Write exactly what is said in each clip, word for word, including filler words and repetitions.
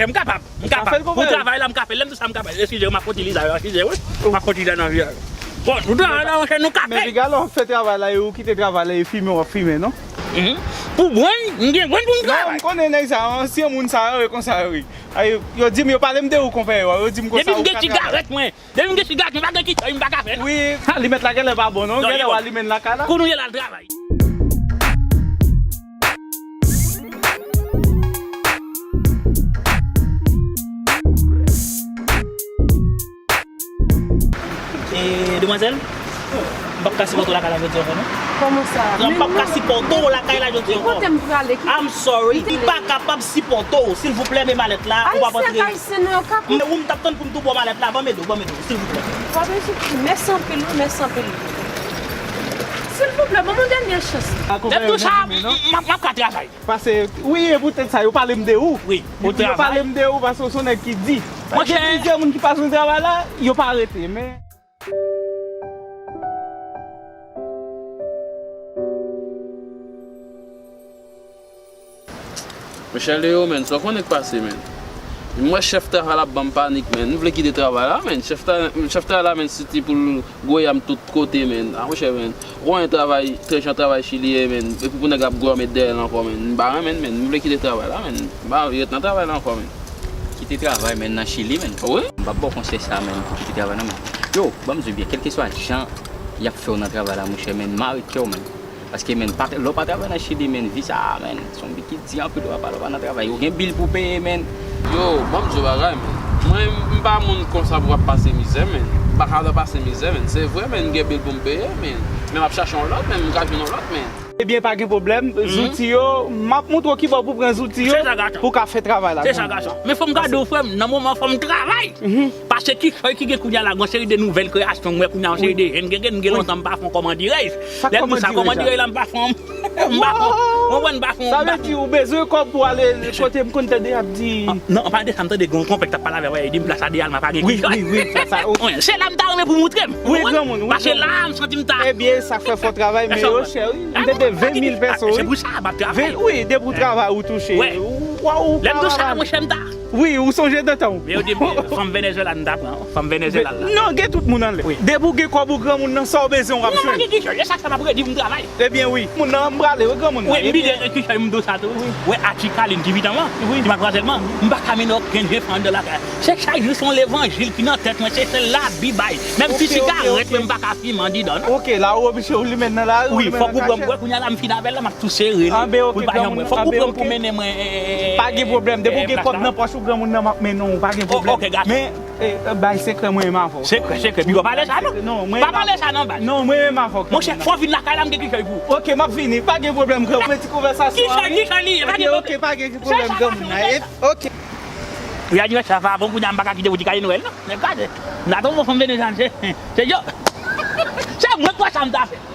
Chè, m kapab, m kapab. Pou travay la, m ka fè l. Lè m di sa, m kapab. Eskize, m ap kontinye sa yo, eskize, wi. M ap kontinye nan vi a. Bon, nou travay la, monchè, nou ka fè. Men piga lè w ap fè travay la, e ou kite travay la, e fimen w ap fimen, non? Mhm. Pou bwenn, m gen bwenn pou m travay. Non, m konnen nèg sa yo, ansyen moun sa yo, e konsa yo ye. Ay, yo di m, yo pale m de ou, konpè yo, yo di m konsa ou ka travay. Depi m gen sigarèt, mwen, depi m gen sigarèt, m pa gen kichòy, m pa ka fè. Wi, alimèt la genlè pa bon, non? Genlè w alimèt lakay la. Kounye a l al travay. E, demwazèl, m p ap ka sipòte w lakay la jodi ankò, non. Kòman sa? M p ap ka sipòte w lakay la jodi ankò. Ki kote m prale? Ki... I'm sorry. M pa kapab sipòte w. Silvouplè, men malèt la, ou p ap antre. Ayisyen, ayisyen, nou yo ka... Men ou m t ap tann pou m tou ba w malèt la. Ban m ede w, ban m ede w, silvouplè. Pa bezwen, mèsi anpil, wi, mèsi anpil. Silvouplè, ban m yon dènye chans. Lè m tou sa, m, m, m ap ka travay. Pase, wi, e poutèt sa, yo pale m de ou. Wi, ou travay. Yo pale m de ou, pase w se yon nèg ki di. Monchè. Gen plizyè moun ki pa jwenn travay la, yo pa rete, men. Monchè Leo, menn, sa w konnen k pase, menn. M wè chèf travay la ap ban m panik, menn. M vle kite travay la, menn. Chèf ta-, chèf travay la, menn, siti pou l gwoyè m tout kote, menn. A, monchè, menn. Ou konnen travay, trè jan travay Chili ye, menn. Epi pou nèg ap goumen dèyè l ankò, menn. M pa renmen l, menn. M vle kite travay la, menn. M pa anvi ret nan travay la ankò, menn. Kite travay, menn, nan Chili, menn? Wi. M p ap ba w konsèy sa, menn, pou kite travay la, menn. Yo, ban m di w byen, kèlkeswa jan y ap fè w nan travay la, monchè, menn, mare kè w, menn. Paske, menn, pa, lè w pa travay nan Chili, menn, vi sa a, menn, se yon vi ki di anpil, lè w pa, lè w pa nan travay. Ou gen bil pou peye, menn. Yo, ban m di w bagay, menn. Mwen, m pa moun konsa pou w ap pase mizè, menn. M pa ka pase mizè, menn. Se vre, menn, m gen bil pou m peye, menn. Men m ap chache yon lòt, menn, m ka jwenn yon lòt, menn. Ebyen, pa gen pwoblèm. Mhm. Zouti yo, m ap montre w kibò pou pran zouti yo pou w ka fè travay la. Se sa, gason. Men fò m gade w, frè m, nan moman fò m travay. Mhm. Paske kichòy ki gen kounye a la, gon seri de nouvèl kreyasyon, m wè kounye a yon seri de jèn, gen, gen, gen lontan m pa fè yon kòmandirèj. Lè m di sa, kòmandirèj la, m pa fè yon, m pa fè yon, m pa fè yon. Sa vle di ou bezwen kòb pou ale kote m konn tande y ap di. Ah, non, an palan de sa, m tande gen yon konpè k t ap pale avè m, li di m plas la de Alma pa gen kichòy. Wi, wi, wi, se sa. Wi, se la m ta renmen pou montre m. Wi, granmoun, wi, granmoun. Paske la, m santi m ta... Ebyen, sa fè fò travay, men yo chè, wi. M tande ven mil peso, wi. Se pou sa, m ap travay. Wi, depi w travay, ou touche. Wi. Lè m di w sa, monchè, m ta... Wi, ou sonje dan tan w. Men yo di, fanm Venezuela n ta pran, fanm Venezuela la. Non, gen tout moun anlè. Wi. Depi w gen kòb ou granmoun nan, sa w bezwen w ap jwenn. Non, pa gen kichòy, e sa k fè m ap redi pou m travay. Ebyen wi. Moun nan, m prale, wi, granmoun nan. Wi, m bliye kichòy m di w sa tou. Wi. Wè, Ati Kalin ki pitan an, wi, ki matmwazèl man, m pa ka mennen okenn jefan anndan lakay. Se chak jou se yon levanjil ki nan tèt mwen, se sèl Labib bay. Menm si sigarèt, men m pa ka fimen andidan, non. Ok, la ou oblije ou limen nan lari, ou limen nan kachèt. Wi, fòk ou pran m, wè, kounye a la m fin avè l la, m ap tou sere li. Anben, ok, granmoun, anben, ok. Pa gen pwoblèm, depi w gen kòb nan pòch ou, granmoun nan, m ap mennen w, pa gen pwoblèm. Ok, gason. Men, e, bay sekrè, mwen menm avè w. Sekrè, sekrè, pi w pa pale sa, non. Non, mwen menm avè w. Pa pale sa, non, bay. Non, mwen menm avè w. Monchè, fò w vin lakay la, m gen kichòy pou ou. Ok, m ap vini, pa gen pwoblèm, granmoun. Mwen ti konvèsasyon an, wi. Kichòy, kichòy li ye, pa gen pwoblèm. Ok, pa gen pwoblèm, granmoun nan. Ok. Wi, anivèsè a pa bon, kounye a m pa ka kite w ti kay Nwèl, non. Men gade, m ta tonbe fanm Venezyèn, se, se yo. Se mwen k wè sa m ta fè.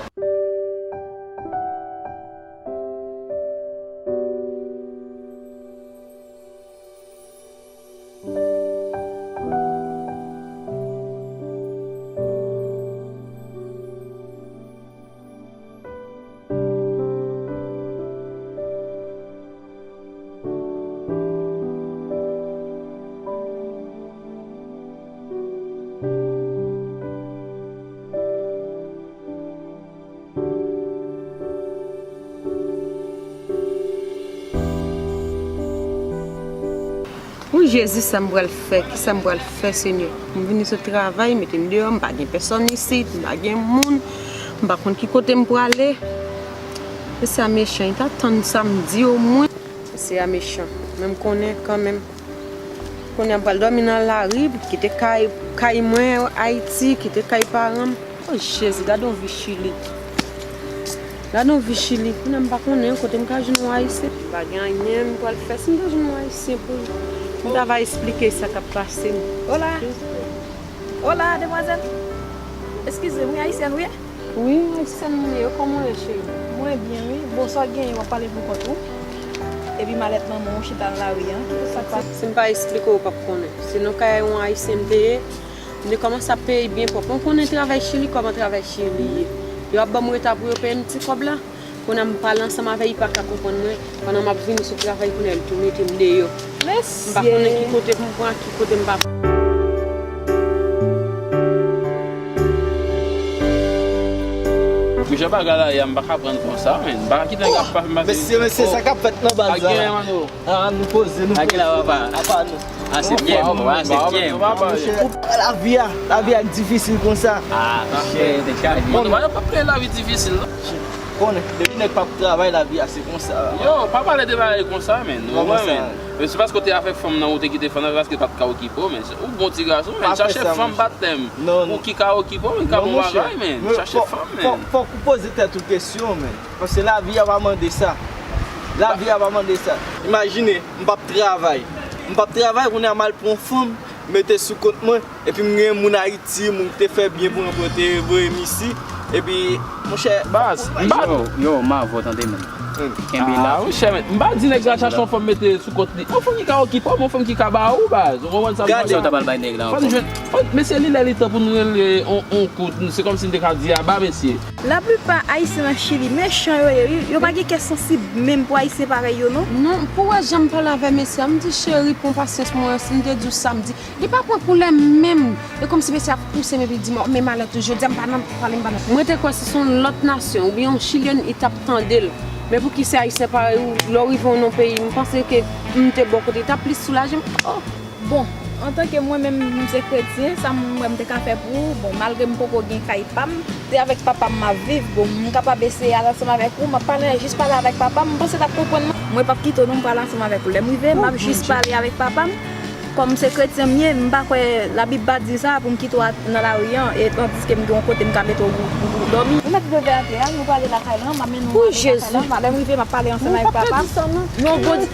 Wi, Jezi, sa m pral fè? Kisa m pral fè, Senyè? M vini sot travay, mete m deyò, m pa gen pèsòn isit, m pa gen moun, m pa konn ki kote m prale. Mesye a mechan, li ta tann sa m di omwen. Mesye a mechan, men m konnen kanmenm. Kounye a m pral dòmi nan lari, kite kay, kay mwen Ayiti, kite kay paran m. O Jezi, gade yon vi Chili. Gade yon vi Chili. Kounye a m pa konnen kote m ka jwenn yon Ayisyen. M pa gen anyen m pral fè. Si m ta jwenn yon Ayisyen pou m ta va esplike sa k ap pase m. Hola. Hola, demwazèl. Eskize m, wi, Ayisyèn ou ye? Wi, Ayisyèn mwen ye. Kòman w ye, cheri? Mwen byen, wi. Bon, sa w genyen, w ap pale pou kont ou. Epi malèt manman w chita nan lari a. Sa k pase? Si m pa esplike w, ou p ap konnen. Se nan kay yon Ayisyen m te ye. M te kòmanse ap peye byen pwòp. Mwen konnen travay Chili kòman travay Chili ye. Yo ap ban m reta pou yo peye m ti kòb la. Kounye a m pale ansanm avè l, li pa ka konprann mwen. Pandan m ap vini sou travay, kounye a l tou mete m deyò. M pa konnen ki kote pou m pran, ki kote m pa pran. Mesye, bagay la, ya, m pa ka pran konsa, men. M pa ka kite nèg ap pase m pase. Mesye, mesye, sa k ap fèt nan baz la? Pa gen, mano. Ah, nou poze, nou poze. Apa nou. Ah, se byen, bro. Ah, se byen, bro. Ou pa lavi a, lavi a difisil konsa. Ah, mano, pa plede lavi difisil, non. Konnen, depi nèg p ap travay, lavi a se konsa. Yo, pa pale de bagay konsa, men. Kòman sa? Men se paske w te avèk fanm nan, ou te kite fanm nan, se paske l pa t ka okipe w, men. Ou bon ti gason, men. Chache fanm batèm. Ou ki ka okipe w, men, ka bon bagay, men. Chache fanm, men. Fòk ou poze tèt ou kesyon, men. Paske lavi a pa mande sa. Lavi a pa mande sa. Imajine, m p ap travay. M p ap travay, kounye a m al pran fanm, mete sou kont mwen, epi m gen moun Ayiti, moun ki te fè byen pou mwen, pou yo te voye m isi. Epi, monchè, baz, m pa. Yo, yo, m avè w, tande, men. Kenbe la. Ah, monchè, men. M pa di nèg la chache yon fanm mete sou kont li. Yon fanm ki ka okipe w, yon fanm ki ka ba ou, baz. Ou konprann sa m pale? Sa w ta pral bay nèg la, yon fanm. Mesye, li lè li tan pou nou rele on, on kout. Se kòmsi m te ka di aba, mesye. Laplipa Ayisyen nan Chili mechan yo ye wi, yo pa gen kè sansib menm pou Ayisyen parèy yo non. Non, pou w wè jan m pale avè mesye a, m di cheri pran pasyans mwen, si m te di w sa m di, li pa pran koulè menm. E kòmsi mesye a ap pouse m epi l di m men malè tou, jodi a m pa nan pale m pa nan. Mwen te kwè si se yon lòt nasyon oubyen yon chilyèn li t ap tande l. Men pou ki se Ayisyen parèy ou, lè w rive nan yon peyi, m panse ke m te bò kote, li t ap plis soulaje m. Oh! Bon, antanke mwen menm, m se kretyen, sa m wè m te ka fè pou ou, bon, malgre m poko gen kay pa m, se avèk papa m m ap viv, bon, m kapab eseye al ansanm avèk ou, m ap pale, jis pale avèk papa m, m panse l ap konprann mwen. Mwen p ap kite w non, m pral ansanm avèk ou. Lè m rive, m ap jis pale avèk papa m. Kòm se kretyen m ye, m pa kwè, Labib pa di sa pou m kite w nan lari an, e tandiske m gen yon kote m ka mete w pou, pou, pou w dòmi. Nou mèt leve atè a, nou prale lakay lan, m ap mennen w ale lakay lan, lè m rive, m ap pale ansanm avèk papa m. Non, Bondye,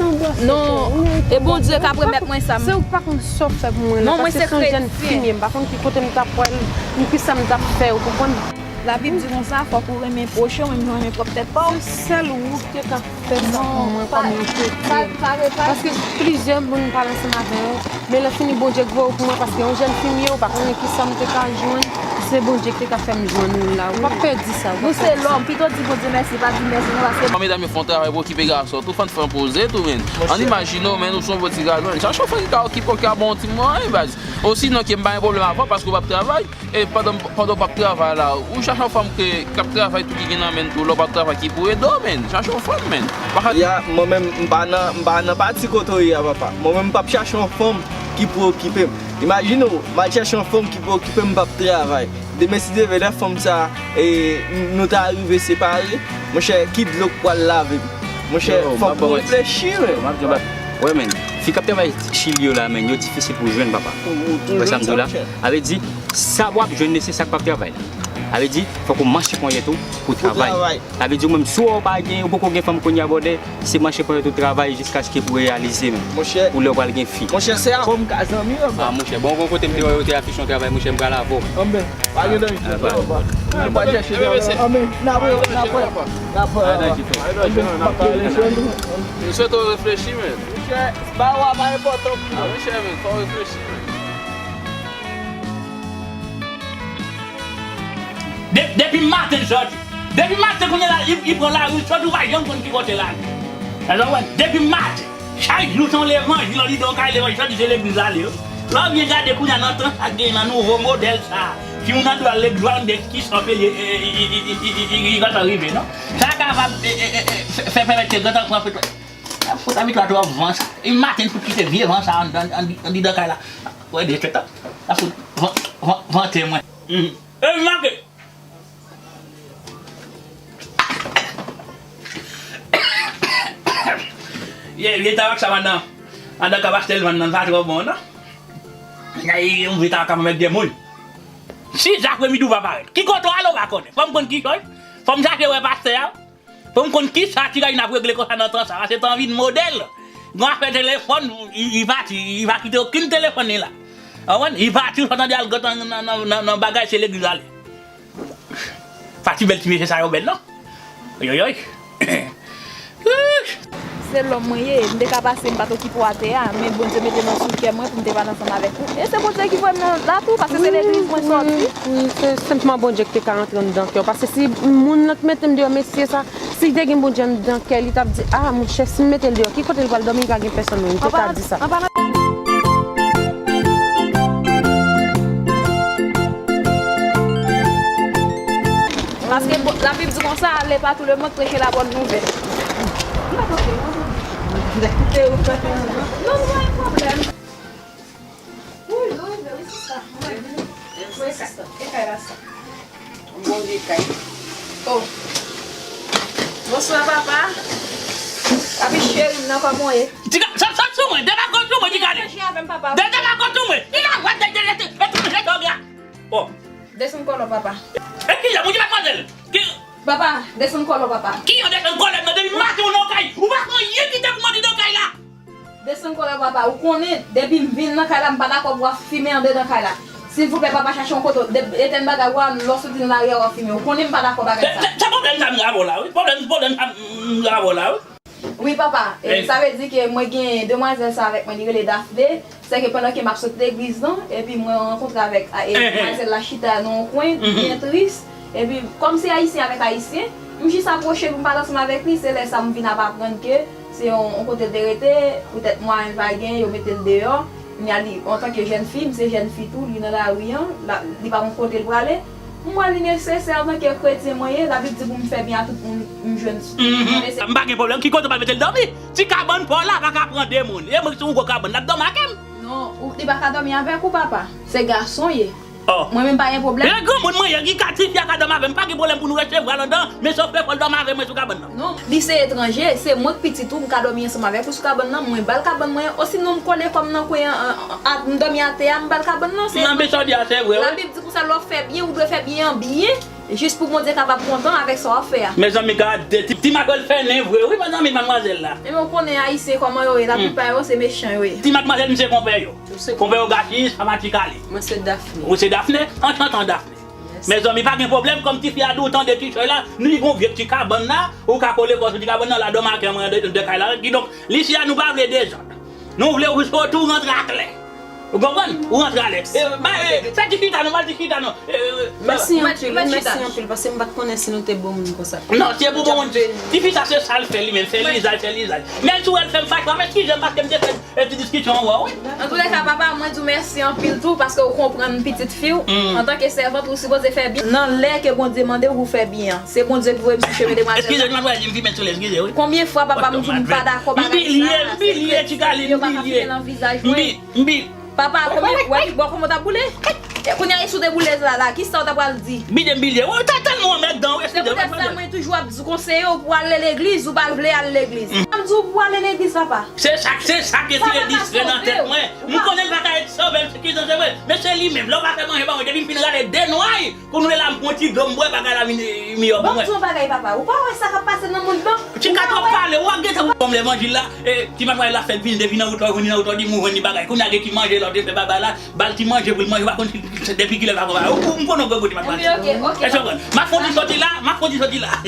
non, e Bondye k ap remèt mwen sa. Se ou k pa konn sa w fè pou mwen la, paske se yon jèn fi m ye, m pa konn ki kote m t ap pral, ni kisa m t ap fè, ou konprann? Labib di konsa, fòk ou renmen pwochen w menm jan w renmen pwòp tèt pa w. Se sèl ou ki te ka fè sa pou mwen kòm yon kretyen. Paske plizyè moun m pale ansanm avè yo, men lè fini Bondye k voye w pou mwen, paske yon jèn fi m ye, ou pa konnen kisa m te ka jwenn, se Bondye ki te ka fè m jwenn ou la. Ou p ap pèdi sa, ou p ap pèdi sa. Nou se lòm, pito di Bondye mèsi, pa di mèsi non, paske. Medam yo fè yon travay pou okipe gason, tou fann fè yon poze tou, men. Ann imajine w, men, ou se yon bon ti gason, men chache yon fanm ki ka okipe w, ki ka ba w yon ti mwayen, baz. Osinon ke m pa gen pwoblèm avè w, paske w p ap travay. E pandan, pandan w p ap travay la, ou chache yon fanm ke, k ap travay tou, ki gen nan men l tou, lè w p ap travay, ki pou ede w, men. Chache yon fanm, men. Ya, mwen menm, m pa nan, m pa nan pati kote w ye a, papa. Mwen menm, m p ap chache yon fanm ki pou okipe m. Imajine w, m al chache yon fanm ki pou okipe m, m p ap travay. Demen, si Dye vle, lè fanm sa a, e, n-, nou ta rive separe, monchè, ki dlo k pral lave m? Monchè, fòk nou reflechi, men. Wè, men, fi k ap travay Chili yo la, men, yo difisil pou jwenn, papa. Ou, ou toujou di sa, monchè. Sa vle di, sa w ap jwenn, se sa k p ap travay la. Sa vle di, fòk ou manche ponyèt ou pou travay. Sa vle di, ou menm, si w pa gen, ou poko gen fanm kounye a, brother, se manche ponyèt ou travay jiskaske pou reyalize, men. Monchè. Pou lè w pral gen fi. Monchè, se avè w m ka zanmi, papa. Ah, monchè, bon, bon kote m te wè yo te afiche yon travay, monchè, m pral avè w. Anben, pa gen danje, papa. Nou pral chèche travay. Anben, n ap wè, n ap wè. N ap wè, papa. Anben, m ap pale sou nou. M swete w reflechi, men. Monchè, ba w a pa enpòtan pou mwen. Ah, monchè, men, fò w reflechi, men. De-, depi maten, jodi. Depi maten, kounye a la, li, li pran lari, jodi, ou pa janm konn ki kote l ale. Sa w wè, depi maten. Chak jou, se yon levanjil, li di w kay levanjil, jodi, se legliz l ale, wi. Lè w byen gade, kounye a, nan tan sa k genyen nan nouvo modèl sa a, si moun nan dwe al legliz, w a mande ki san peye, e, e, e, gentan rive, non? Sa kapab, e, e, e, e, fè, fè pèmèt ke gentan pran petwòl. Fout abitye twòp van sa. E maten, fout kite vye van sa anndan, ann-, anndan, anndan kay la. Wè, de tèt, a fout van, van, vante mwen. Mhm. E manke. Ye, vye tabak sa, madanm. Madanm ka pastè l vann nan, pa twò bon, non. Yon vye tabak ka pèmèt de moun. Sis apremidi ou pa parèt. Ki kote w ale, ou pa konnen. Fò m konn ki chòch. Fò m chache wè pastè a. Pou m konn kisa ti gay n ap regle konsa nan tan sa a, se tan vin modèl. Gon afè telefòn, li, li pati, li pa kite okenn telefòn li la. Ou konprann? Li pati, ou sot tande al gòt nan, nan, nan, nan, nan bagay, se legliz l ale. Pa ti bèl ti mesye sa yo bèl, non? Oyoyoy. Se lòm mwen ye, m te ka pase, m pa t okipe w atè a, men Bondye mete nan sou kè mwen pou m te pale ansanm avèk ou. E se Bondye ki voye m nan la tou, paske se legliz mwen sòti. Wi, se senpman Bondye ki te ka antre anndan kè w. Paske si moun nan t mete m deyò, mesye sa, si te gen Bondye anndan kè li, t ap di, a, monchè, si m mete l deyò, ki kote l pral dòmi, li pa gen pèsonn menm, li te ka di sa. Paske Labib di konsa, allez par tout le monde, prêchez la bonne nouvelle. Non, non, pa gen pwoblèm. Wi, wi, wi, sista. Wi, sista. E kay la sa. Bon vye kay. Oh. Bonswa, papa. Papi cheri m nan, kòman w ye? Ti ka, sa, sa sou mwen, debako sou mwen, ti ka li. Manje avè m, papa. De, debako sou mwen. Ti ka, wè, de, de, de, de, de, de, de, de, de, Oh. Desann kòlè w, papa. E kijan, moun ki matmwazèl? Ki Papa, desann kòlè w, papa. Kijan desann kòlè m nan? Depi maten ou nan kay, ou pa fè anyen ki te pou mande nan kay la. Desann kòlè w, papa. Ou konnen, depi m vin nan kay la, m pa dakò pou w ap fimen andedan kay la. Silvouplè, papa, chache yon kote, de, etèn bagay ou a, lè w soti nan lari a, w ap fimen. Ou konnen m pa dakò bagay sa. Se, se, se pwoblèm sa m avè w la, wi. Pwoblèm, pwoblèm sa m avè w la, wi. Wi, papa. E, sa vle di ke mwen gen demwazèl sa avèk mwen, li rele Daphné. Sèke pandan ke m ap sot legliz lan, epi mwen rankontre avèk, a, e, demwazèl la chita nan yon kwen, byen tris. Epi, kòm se ayisyen avèk ayisyen, m jis apwoche pou m pale ansanm avèk li. Se lè sa m vin ap aprann ke se yon, yon kote l te rete, poutèt mwayen l pa gen, yo mete l deyò. Kounye a li, antanke jèn fi, m se jèn fi tou, li nan lari an, la, li pa gon kote l prale. M wè li nesesè antanke kretyen mwen ye, Labib di pou m fè byen a tout moun m jwenn. Mhm. M pa gen pwoblèm. Ki kote w pral mete l dòmi? Ti kabann pa w la pa ka pran de moun. E mwen ki sou yon gwo kabann, l ap dòmi ak m. Non, ou, li pa ka dòmi avèk ou, papa. Se gason ye. Oh. Mwen menm pa gen pwoblèm. E granmoun mwen ye, ki ka, tifi a ka dòmi avè m, pa gen pwoblèm pou nou resevwa l anndan, men sòf ke fò l dòmi avè mwen sou kabann nan. Non, li se etranje, se mwen k pitit ou, m ka dòmi ansanm avèk ou sou kabann nan, mwen ba l kabann mwen, osinon m kole kò m nan kwen an, an, an, m dòmi atè a, m ba l kabann nan, se etranje. Nan, men sa w di a, se vre, wi. Labib di konsa, lè w fè byen, ou dwe fè byen an byen, jis pou Bondye kapab kontan avèk sa w ap fè a. Mezanmi, gade, ti, ti matmwazèl fè nen vre, wi, mezanmi, matmwazèl la. Ebyen, ou konnen ayisyen kòman yo ye, laplipa yo, se mechan yo ye. Ti matmwazèl, m se konpè yo. Konpè yo Gasis, papa ti Kali. Mwen se Daphné. Ou se Daphné? Anchantan, Daphné. Mezanmi, pa gen pwoblèm, kòm tifi a di w tande ti chòy la, nou gon vye ti kabann la, ou ka kole kò w sou ti kabann nan, la dòmi ak mwen de, de kay la. Kidonk, Lisia, nou pa vle dezòd. Nou vle ou soti, ou rantre aklè. Ou konprann? Ou rantre alèz. E, ba, e, fè ti chita non, ba l ti chita non. E, e, mèsi anpil, mèsi anpil, paske m pa t konnen si nou te bon moun konsa. Non, se pou bon moun. Tifi sa se sa l fè li menm, se lizaj, se lizaj. Men si w wè l fè m fache, pa m eskize m paske m te fè e ti diskisyon an wè w, wi. Antoulèka, papa, mwen di w mèsi anpil tou, paske w konprann pitit fi w. Antanke sèvant, ou sipoze fè byen. Nan lè ke Bondye mande w pou w fè byen an. Se Bondye ki voye m sou chemen demwazèl la. Eskize, demwazèl, di m fimen sou li, eskize, wi. Konbyen fwa, papa, m di w m pa dakò bagay sa, se kretyen yo pa ka fimen nan vizaj mwen. Papa, konbyen, wè, bon, kòman w t ap boule? E kounye a, e si w te boule la, la, kisa w ta pral di? Bidye m bidye. Ou ta tèlman anmèdan, wi, eskize m. Se poutèt sa mwen toujou ap di w konseye w pou w ale legliz, ou pa vle al legliz. M ap di w pou w ale legliz, papa. Se sa, se sa k retire distrè nan tèt mwen. M konnen l pa ka ret sove m, se kizan se vre. Men se li menm, lè w pa fè manje ba mwen, depi m fin rale de nway, kounye la m pran ti dlo m bwè, bagay la vin, eh, miyò pou mwen. Bon, di yon bagay, papa. Ou pa wè sa k ap pase nan mond lan? Ti ka twòp pale, w ap gentan pran m levanjil la. E, ti matmwazèl la fèk vini depi nan wout la, vini nan wout la, di m ou jwenn li bagay. Kounye a gen ki manje, lòt yo fè bagay la, ba l ti manje pou l manje, ou pa konn si se depi kilè l pa pran bagay. Ou, ou m konnen w granmoun ti matmwazèl. Wi, ok, ok. Èske w konprann? M ap fè yon ti soti la, m ap fè yon ti soti la. Wi,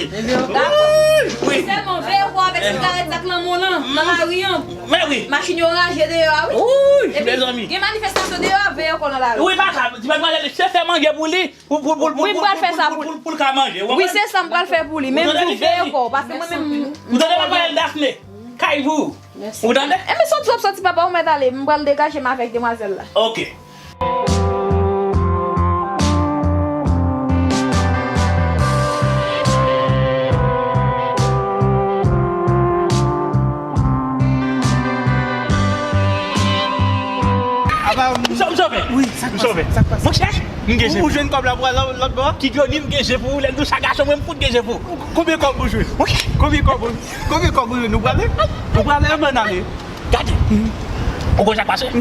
wi. Sèlman veye w avèk sigarèt ak lanmò lan, nan lari an. Men wi. Machin yo raje deyò a, wi. Wi, mezanmi. Gen manifestasyon deyò a, veye w nan lari. Wi, pa sa, ti matmwazèl, se fè manje pou li. Pou, pou, pou, pou, wi, m pral fè sa pou li. Pou, pou, pou l ka manje, w konprann? Wi, se sa m pral fè pou li, men m di w veye kò, paske mwen menm m. Ou tande, matmwazèl Daphné? Kay pou ou. Mèsi. Ou tande? Enben, soti, soti, soti, papa, ou mèt ale, m pral degaje m avèk demwazèl la. Ok. Apa, m sove. Wi, sa k pase? M sove. Sa k pase? Monchè, m gen je pou ou. Ou jwenn kòb la pou al lòt bò a? Ti Johnny, m gen je pou ou. Lè m di w sa gason mwen, m fout gen je pou ou. Konbyen kòb ou jwenn? Wi. Konbyen kòb ou, konbyen kòb ou jwenn? Ou prale? Ou prale, ann ale. Gade. Ou konn sa k pase?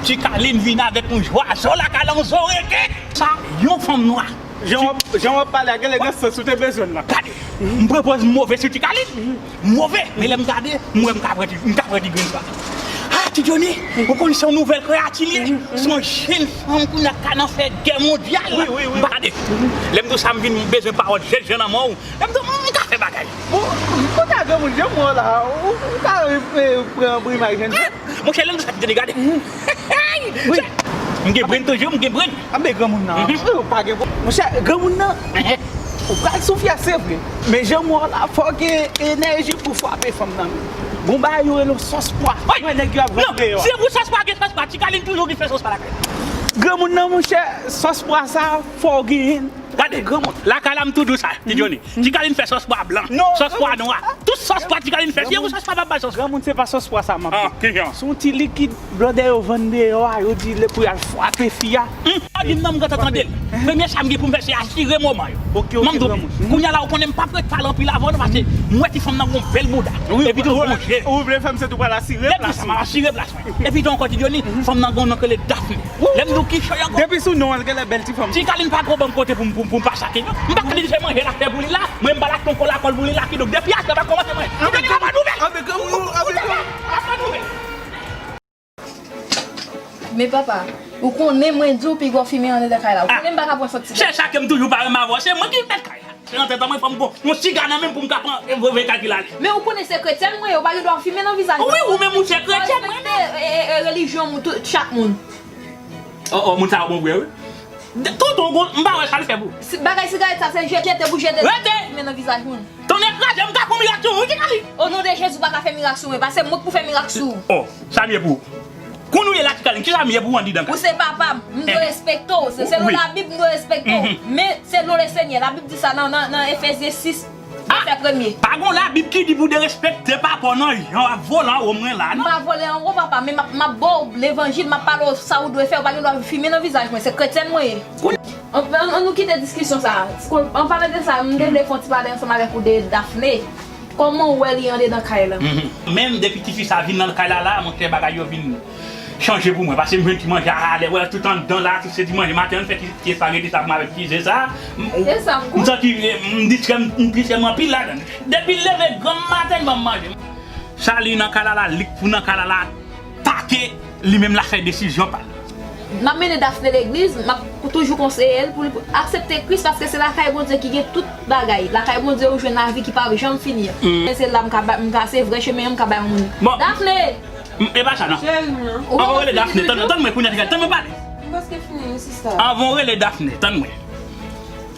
Ti Kalin vin avèk yon jwa zo lakay la, yon zo reke. Sa, yon fanm nwa. Jan w ap, jan w ap pale a, genlè gen sans ou te bezwen l la. Gade, m pran pòz move sou Ti Kalin. Move, men lè m gade, m wè m ka pran ti, m ka pran ti grenn pa. Ah, Ti Johnny, ou konn se yon nouvèl kreyati li ye. Se yon jèn fanm kounye a k ka nan fè gè mondyal. Wi, wi, wi. M pa gade. Lè m di w sa, m vin bezwen pawòl jèn jan nan men w. Lè m di w, m ka Fè bagay. Bon, kòman granmoun, jan mwen la, ou, ou ka, eh, pran brimay jèn jan? Monchè, lè m di sa, tande, gade. Wi. M gen brenn toujou, m gen brenn. Anben granmoun nan, mhm, ou pa gen pwoblèm. Monchè, granmoun nan, ou pral soufri, se vre. Men jan mwen la, fò gen enèji pou frape fanm nan. Gon bagay yo rele sòs pwa. Wi. Mwen nèg yo ap vann deyò. Non, se pou sòs pwa, gen sòs pwa. Ti Kalin toujou ki fè sòs pwa lakay. Granmoun nan, monchè, sòs pwa sa, fò w genyen. Gade, granmoun, lakay la m tou di w sa, Ti Johnny. Ti Kalin fè sòs pwa blan, sòs pwa nwa. Tout sòs pwa Ti Kalin fè, se yon sòs pwa m ap bay sòs. Granmoun, se pa sòs pwa sa m ap di. Ah, kijan? Se yon ti likid blòdè yo vann deyò a, yo di l pou y al frape fi a. Hum, pa di m non, m gentan tande l. Premye sa m gen pou m fè, se asire moman yo. Ok, ok, granmoun. Kounye a la, ou konnen m p ap ret pale anpil avè w non, paske m wè ti fanm nan gon bèl bouda. Epi tou gon je. Ou vle fè m se tou pral asire plas mwen. Asire plas mwen. Epi tou ankò, Ti Johnny, fanm nan gon non k rele Daphné. Lè m di w ki choy ankò. Depi sou non an, genlè bèl ti fanm. Ti Kalin pa tro ban m kote pou m, pou, pou m pa sake non. M pa ka di se manje l ap fè pou li la, mwen m ba l ak ton kòl pou li la, kidonk depi aswè pa kòmanse manje. Ti Kalin ap ban nouvèl. Anben granmoun, anben granmoun. Ap ban nouvèl. Men papa, ou konnen mwen di w pi gwo fimen anndan kay la. Ou konnen m pa ka pran sòt ti. Se sa ke m toujou pa renmen avè w. Se mwen ki mèt kay la. Se nan tèt mwen, fò m gon yon siga nan men m pou m ka pran, eh, voye kay ki la. Men ou konnen se kretyèn mwen ye, ou pa gen dwa fimen nan vizaj mwen. Wi, ou menm ou se kretyèn, mwen menm. Respekte, eh, eh, eh, relijyon moun, tout, chak moun. Oh, oh, moun sa yo bon vre, wi. Tonton, gon, m pa wè sa l fè pou. Bagay sigarèt sa, se jete pou jete. Rete! Fimen nan vizaj moun. Tonnè kraze, m ka fè mirak sou ou, wi, Ti Kalin. O non de Jezi, ou pa ka fè mirak sou mwen, paske mwen k pou fè mirak sou ou. Oh, sa m ye pou ou? Kounye w ye la, Ti Kalin, kisa m ye pou ou andidan kay? Ou se papa m, m dwe respekte w. Se selon Labib, m dwe respekte w. Men selon Lesenyè, Labib di sa nan, nan, nan Efezyen sis, vèsè premye. Pa gon Labib ki di pou derespekte papa w nan jan w ap vole anwo mwen la, non? M pa vole anwo papa, men m ap, m ap ba w levanjil, m ap pale w sa ou dwe fè, ou pa gen dwa fimen nan vizaj mwen, se kretyèn mwen ye. An, an, an nou kite diskisyon sa a. An palan de sa, m te vle fè yon ti pale ansanm avèk ou de Daphné. Kòman w wè li andedan kay la? Mhm. Menm depi tifi sa vin nan kay la la, monchè, bagay yo vin chanje pou mwen. Paske m jwenn ti manje a alè, wè, tout anndan la, tout se ti manje. Maten an, fè ti, ti espageti sa pou mwen avèk ti ze sa. M, m santi, eh, m distrè, m, m distrè m anpil ladan. Depi l leve granm maten, l ban m manje. Sa li nan kay la la, li k pou nan kay la la, atake, li menm l a fè desizyon pa l. M ap mennen Daphné legliz, m ap toujou konseye l pou l aksepte Kris, paske se lakay Bondye ki gen tout bagay. Lakay Bondye ou jwenn lavi ki p ap janm fini an. Mm. Men se la m ka ba, m ka, se vrè chemen an m ka bay yon moun. Bon. Daphné! M, e pa sa non. Cheri m nan. Anvan w rele Daphné, tann, tann mwen kounye a, tann mwen pale. M prèske fini wi sista. Anvan w rele Daphné, tann mwen.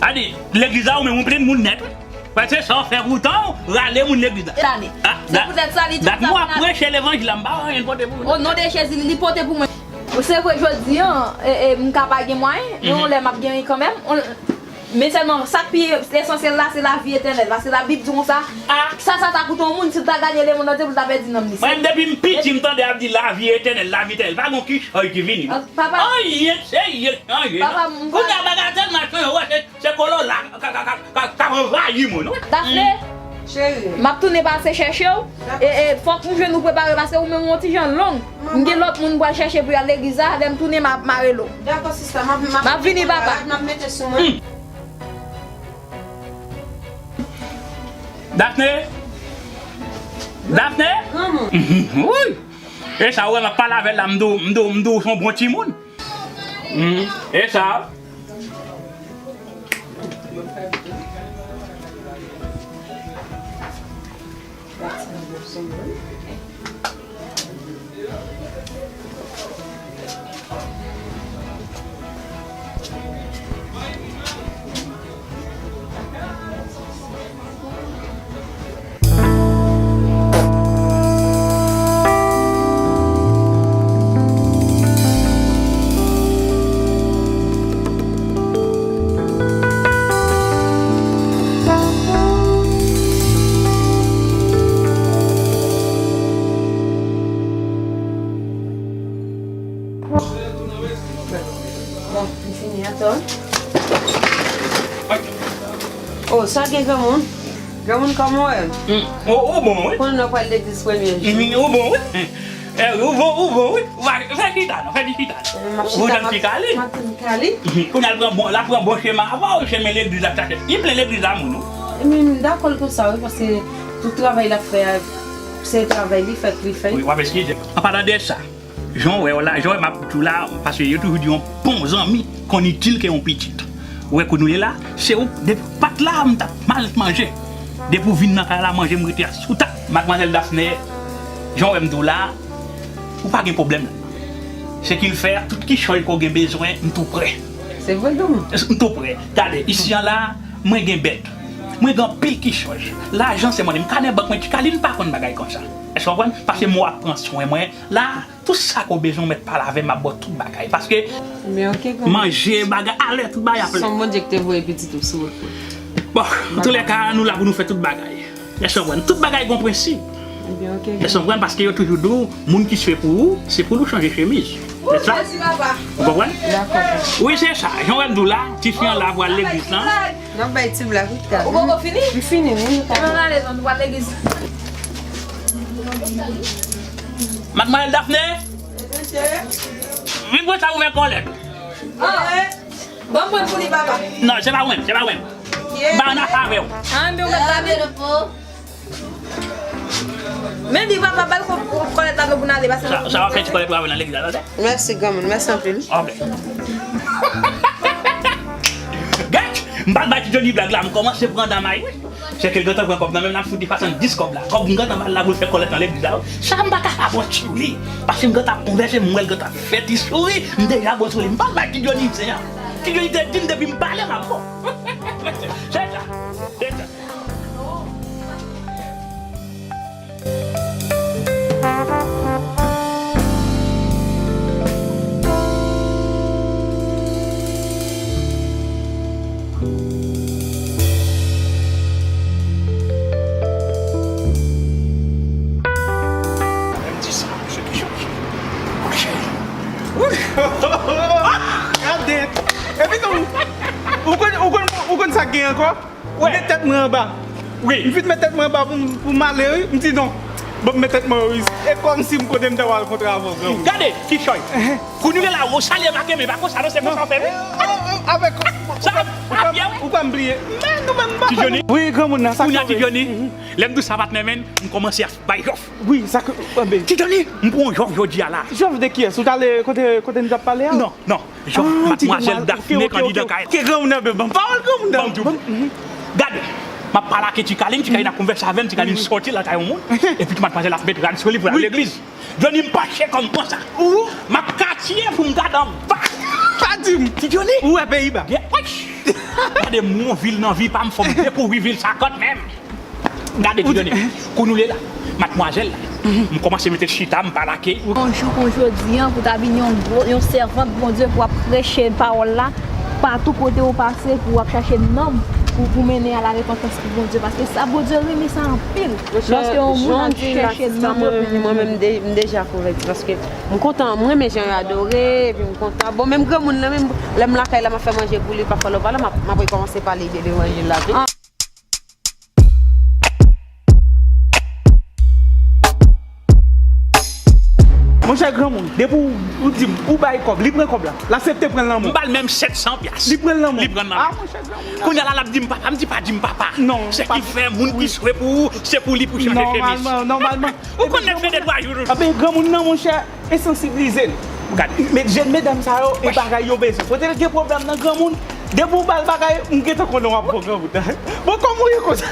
Adi, legliz la ou menm ou plen moun nèt wi. Paske sa w fè pou tan w, rale moun legliz la. Lane. Ah, se poutèt sa li di dat mwen ap preche levanjil la, m pa wè anyen pote pou mwen. O non de Jezi, li pote pou mwen. Se vre, jodi an, e, e, m ka pa gen mwayen, men yon lè m ap genyen kanmenm. Men sèlman, sa k pi esansyèl la, se lavi etènèl. Paske Labib di konsa, sa, sa ta koute yon moun, si l ta ganye lemonn antye, pou l ta pèdi nanm li. Mwen, depi m piti, m tande y ap di lavi etènèl, lavi etènèl. Pa gon kichòy ki vini. Papa. Anyen, serye, anyen. Papa, m pa. Kounye a bagay tèlman chanje, w wè, se Se Corolla k, k, k ap anvayi moun, wi. Daphné, cheri, m ap tounen pase chèche w. E, e, fòk m jwenn ou prepare, paske ou menm ou yon ti jan long. M gen lòt moun m pral chèche pou y al legliz la, lè m tounen, m ap, m a rele w. Dakò, sista, m ap, m ap vini, papa. M ap mete sou mwen. Daphné? Daphné? Granmoun. Wi. E sa, w wè, m ap pale avè l la, m di w, m di w, m di w, se yon bon timoun. E sa. Bon, m fini atò. Oh, sa gen granmoun? Granmoun, kòman w ye? Ou, ou bon, wi. Konnen nou pral legliz premye jou. Ou bon, wi. Eh, ou bon, ou bon, wi. Ou pa, fè chita, non, fè ti chita. Ou tann ti Kali. M ap tann Kali. Kounye a l pran bon, l ap pran bon chemen avan w, chemen legliz l ap chache. Li plen legliz a moun, wi. Men m dakò l konsa, wi, paske tout travay l ap fè a, se travay li fèk li fè. Wi, w ap eskize m. An palan de sa, Jan w wè w la, jan w wè m ap di w la, paske yo toujou di yon bon zanmi konn itil ke yon pitit. Ou wè kounye w ye la, se ou, depi w pa t la, m t ap mal manje. Depi w vin nan kay la, manje m rete asou tab. Madmwazèl Daphné, jan w wè m di w la, ou pa gen pwoblèm. Ce qui fait, tout kichòy ke w gen bezwen, m tou prè. Se vre, granmoun? M tou prè. Gade, isi an la, mwen gen bèt. Mwen gen anpil kichòy. Lajan se mwen menm. Kanè bank mwen, Ti Kalin pa konn bagay konsa. Èske w konprann? Paske mwen ap pran swen mwen. La, tout sa ke w bezwen, w mèt pale avè m, m ap ba w tout bagay. Paske manje, bagay, alè, tout bagay ap lè. Son Bondye ki te voye pitit ou sou wout mwen. Bon, antoulèka, nou la pou nou fè tout bagay. Èske w konprann? Tout bagay gen yon prensip. Èske w konprann? Paske yo toujou di w, moun ki swe pou ou, se pou l ou chanje chemiz. Se sa? Ou konprann? Wi, se sa. Jan w wè m di w la, tifi an la pral legliz lan. N ap bay ti blag, wi, ta. Ou poko fini? M fini, wi. Ebyen, n ale, nou pral legliz. Madmwazèl Daphné? Vin pran sa pou fè kòlèt. Ban m pran pou li, papa. Non, se pa ou menm, se pa ou menm. M pa nan afè avè w. Ah, men ou mèt la, men. Men di papa, ba l kòlèt la pou n ale, pase. Sa, sa w ap fè ti kòlèt pou avè nan legliz la, tande? Mèsi, granmoun, mèsi anpil. Ok. Gad, m pa t bay Ti Johnny blag la, m kòmanse pran damay, wi. Se ke l gentan pran kòb nan men m, l ap fout li swasanndis kòb la. Kòb m gentan ba l la pou l fè kòlèt nan legliz la, wi. Sa m pa ka avanti li. Paske m gentan ap konvèse, m wè l gentan ap fè ti souri, m deja bon sou li. M pa t bay Ti Johnny se an. Ti Johnny te di m depi m pale, m ap bon. Se sa, se sa. Gade! Epi tou, ou konn, ou konn, ou konn sa k gen ankò? Met tèt mwen anba. Wi. M fin met tèt mwen anba pou m, pou m ale, wi. M di non. Ban m met tèt mwen, wi. E kòmsi m konnen m ta pral kontre avè w, granmoun. Gade, kichòy. Kounye la, ou salye m ak men, pa konsa non, se konsa w fè, wi. Avèk ou pa m bliye. Men nou menm pa konn. Ti Johnny. Wi, granmoun nan, sa k sove. Kounye a, Ti Johnny, lè m di w sa pa t nan men, m kòmanse ap bay jòf. Wi, sa k, anben. Ti Johnny, m pran yon jòf jodi a la. Jòf de kiyès? Ou t ale kote, kote n t ap pale a? Non, non. Jòf madmwazèl Daphné, kandidan kay. Ok, granmoun nan, ban m pawòl granmoun nan. Ban m di w. Gade, m ap pale ak Ti Kalin, Ti Kalin ap konvèse avè m, Ti Kalin sòti lakay yon moun, epi madmwazèl ap met rad sou li pou l al legliz. Johnny, m panche kò m konsa. M ap katye pou m gade anba. Pa di m. Ti Johnny. Ou wè peyi ba. Gade m yon vil nan vi pa m, fò m dekouvri vil sa kanmenm. Gade, Ti Johnny, kounye a la, madmwazèl la, m kòmanse mete l chita, m pale ak li. Yon jou kon jodi a, pou ta vin yon gwo, yon sèvant Bondye, pou w ap preche pawòl la, patou kote ou pase, pou w ap chache nanm, pou, pou mennen a la repantans pou Bondye, paske sa, Bondye renmen sa anpil. Lòske yon moun ap chèche nanm yo pou mwen menm, m de-, m deja konvèti, paske m kontan, m renmen jan yo adore, epi m kontan. Bon, menm granmoun nan, menm lè m lakay la, m ap fè manje pou li, pafwa lè w pa la, m ap, m ap rekòmanse pale de levanjil la tou. Monchè granmoun, depi w, ou di m, ou bay kòb, li pran kòb la. L aksepte pran l nan men w. M ba l menm sèt san pyas. Li pran l nan men w. Li pran l nan men m. Ah, monchè granmoun. Kounye a la, l ap di m papa, m di pa di m papa. Non. Se ki fè moun ki swe pou ou, se pou li pou chanje chemiz. Nòmalman, nòmalman. Ou konn nèg fè de twa jou. Anben granmoun nan, monchè, e sansiblize l. Gade. Met jèn medam sa yo, e bagay yo bezwen. Kote l gen pwoblèm nan granmoun, depi w ba l bagay, m gentan konnen w ap pran granmoun nan. Bon, kòman w ye konsa?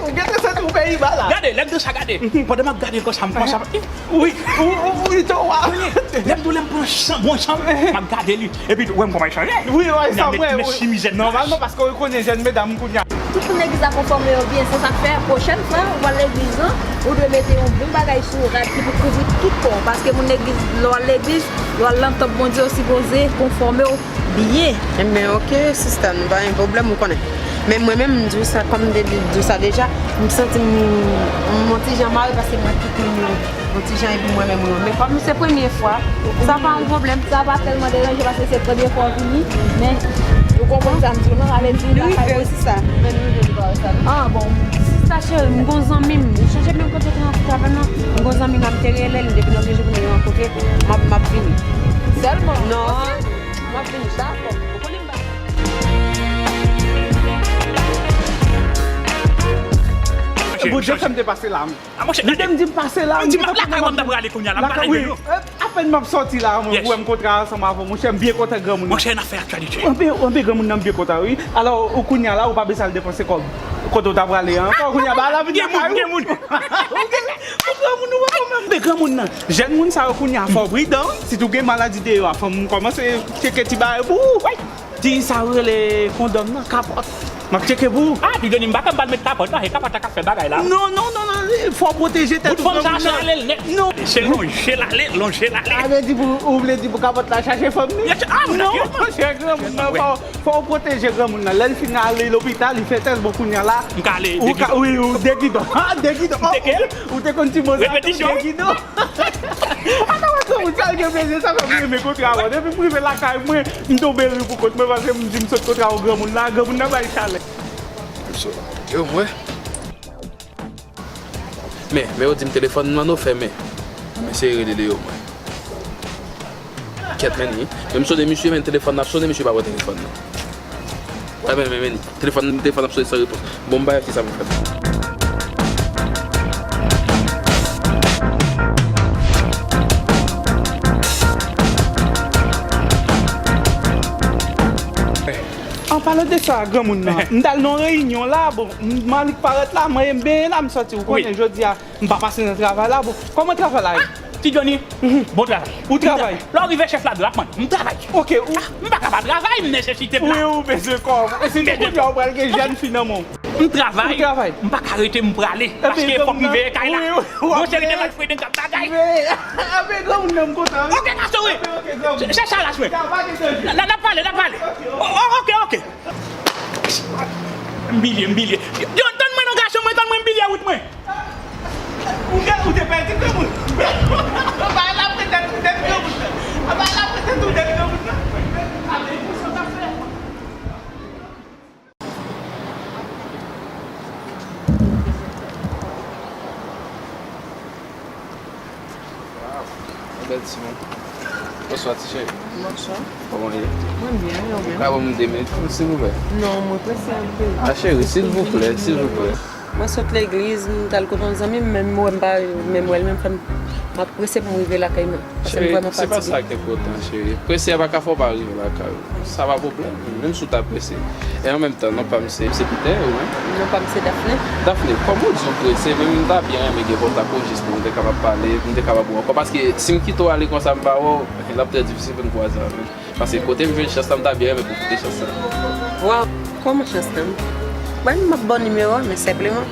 Ou gentan santi w peyi ba la. Gade, lè m di w sa, gade. Pandan m ap gade l konsa, m panse ap, wi, ou, ou, ou, ou, lè m di w lè m pran chan, bon chan, m ap gade li. Epi, ou wè m kòman l chanje. Wi, wi, sa m wè, wi. Nòmalman, paske w konnen jèn medam kounye a. Tout moun legliz la konfòme yo byen, se sa k fè, pwochèn fwa, ou al legliz lan, ou dwe mete yon bon bagay sou rad ki pou kouvri tout kò w, paske moun legliz, lè w al legliz, lè w al nan tanp Bondye, ou sipoze konfòme w byen. Enben, oke, sista, nou pa gen pwoblèm, ou konnen. Men mwen menm, m di w sa, kòm m te di w sa deja, m santi m, m yon ti jan mare paske m wè tout moun yo yon ti jan epi mwen menm mwen. Men kòm se premye fwa, sa pa yon pwoblèm. Sa pa tèlman deranje paske se premye fwa w vini, men ou konprann sa m di w non, sa vle di lakay mwen. Wi, sista. Ah, bon. Sista cheri, m gon zanmi m. Ou sonje menm kote te rankontre avè m nan? M gon zanmi m, m te rele l, depi lòt jou pou nou rankontre, m ap, m ap vini. Sèlman? Non. M ap vini, dakò. Ou konnen m pa. Bondye fè m te pase la. Ah, monchè, gade. Li te m di m pase la, m di lakay mwen m ta prale kounye a la, m pa lage yo. Apèn m ap sòti la, mwen, ou wè m kontre ansanm avè w, monchè, m byen kontan granmoun nan. Monchè, n ap fè aktyalite. Anpil, anpil granmoun nan m byen kontan, wi. Alò, ou kounye a la, ou pa bezwen al depanse kòb. Kote w ta prale ankò? Kounye a ba la vin lakay ou. Gen moun, gen moun. Ou gen, ou granmoun ou pa menm. Men granmoun nan, jèn moun sa yo kounye a fò w pridan, wi. Sitou gen maladi deyò a, fò m kòmanse tcheke ti bagay pou ou. Ti sa yo rele kondòm nan, kapòt. M ap tcheke pou ou. Ah, Ti Johnny, m pa ka m pa met kapòt la, se kapòt la k ap fè bagay la. Non, non, non, non, fò w pwoteje tèt ou, granmoun nan. Bout fanm sa chale l nèt. Non. Se lonje l ale, lonje l ale. Sa vle di pou, ou vle di pou kapòt la chache fanm li? Ah, non, monchè, granmoun nan, fò, fò w pwoteje granmoun nan. Lè l fin ale lopital, li fè tès, bon, kounye a la, m ka ale, ou ka, wi, ou degidon. Ah, degidon. Ou te konn ti mo sa tou, degidon. Ata wè granmoun sa l gen plezi, sa fè m renmen kontre avè w. Depi m rive lakay mwen, m tonbe ri pou kont mwen, paske m di m sot kontre avè w, granmoun la, granmoun nan bay chalè. Yo, mwen. Men, men yo di m telefòn nan nou fèmen. Men se rele yo, mwen. Kèt, men, men m sone misye, men telefòn nan ap sone, misye pa pran telefòn nan. Sa men, men, men, telefòn, telefòn ap sone san repons. Bon, m ba yo kisa pou fè. An palan de sa, granmoun nan, m t al nan yon reyinyon la, bon, m, Malik parèt la, mwen, m benyen la, m sòti, ou konnen, jodi a, m pa pase nan travay la, bon, kòman travay la ye? Ti Johnny, bon travay. Ou travay? Lè w rive chèf la di w ap mande, m travay. Ok, ou... Ah, m pa ka pa travay, m nesesite m la. Wi, ou bezwen kò w. E se te kounye a ou pral gen jèn fi nan men w. M travay. Ou travay? M pa ka rete, m prale. Paske fòk m veye kay la. Monchè, rete m al fouye nan kap bagay. Ape granmoun nan m kontan, wi. Ok, gason, wi. Se sa la, swen. N a pale, n a pale. Ok, ok. M bilye, m bilye. Yo, tann mwen non, gason mwen, tann mwen, m bilye wout mwen. Ou te, ou te pèdi granmoun. Anba la, petèt ou dèt granmoun nan. Anba la, petèt ou dèt granmoun nan. Ame pou sa w ap fè. Waw, yon bèl timoun. Bonswa, ti cheri. Bonswa. Kòman w ye? Mwen byen, e ou menm? Ou ka ban m de minit pou m, silvouplè? Non, mwen prese anpil. Ah, cheri, silvouplè, silvouplè. Mwen sot legliz, m t al kote yon zanmi m, men m wè m pa, men m wè l, men m fè m, m ap prese pou m rive lakay mwen. Paske m vrèman fatige. Cheri, se pa sa ki enpòtan, cheri. Prese a pa ka fè w pa rive lakay ou. Sa pa pwoblèm, menm si w ta prese. E an menm tan, non pa m se, se Peter, ou menm? Non pa m se Daphné. Daphné, kòm ou di w prese, men m ta byen renmen gen kontak ou jis pou m te kapab pale, pou m te kapab wè w ankò. Paske si m kite w ale konsa, m pa wè w, l ap trè difisil pou n kwaze avè w. Paske kote m jwenn chans la, m ta byen renmen pwofite chans la. Waw, kòman chans la? Bon, m ap ba w nimewo a, men senpleman,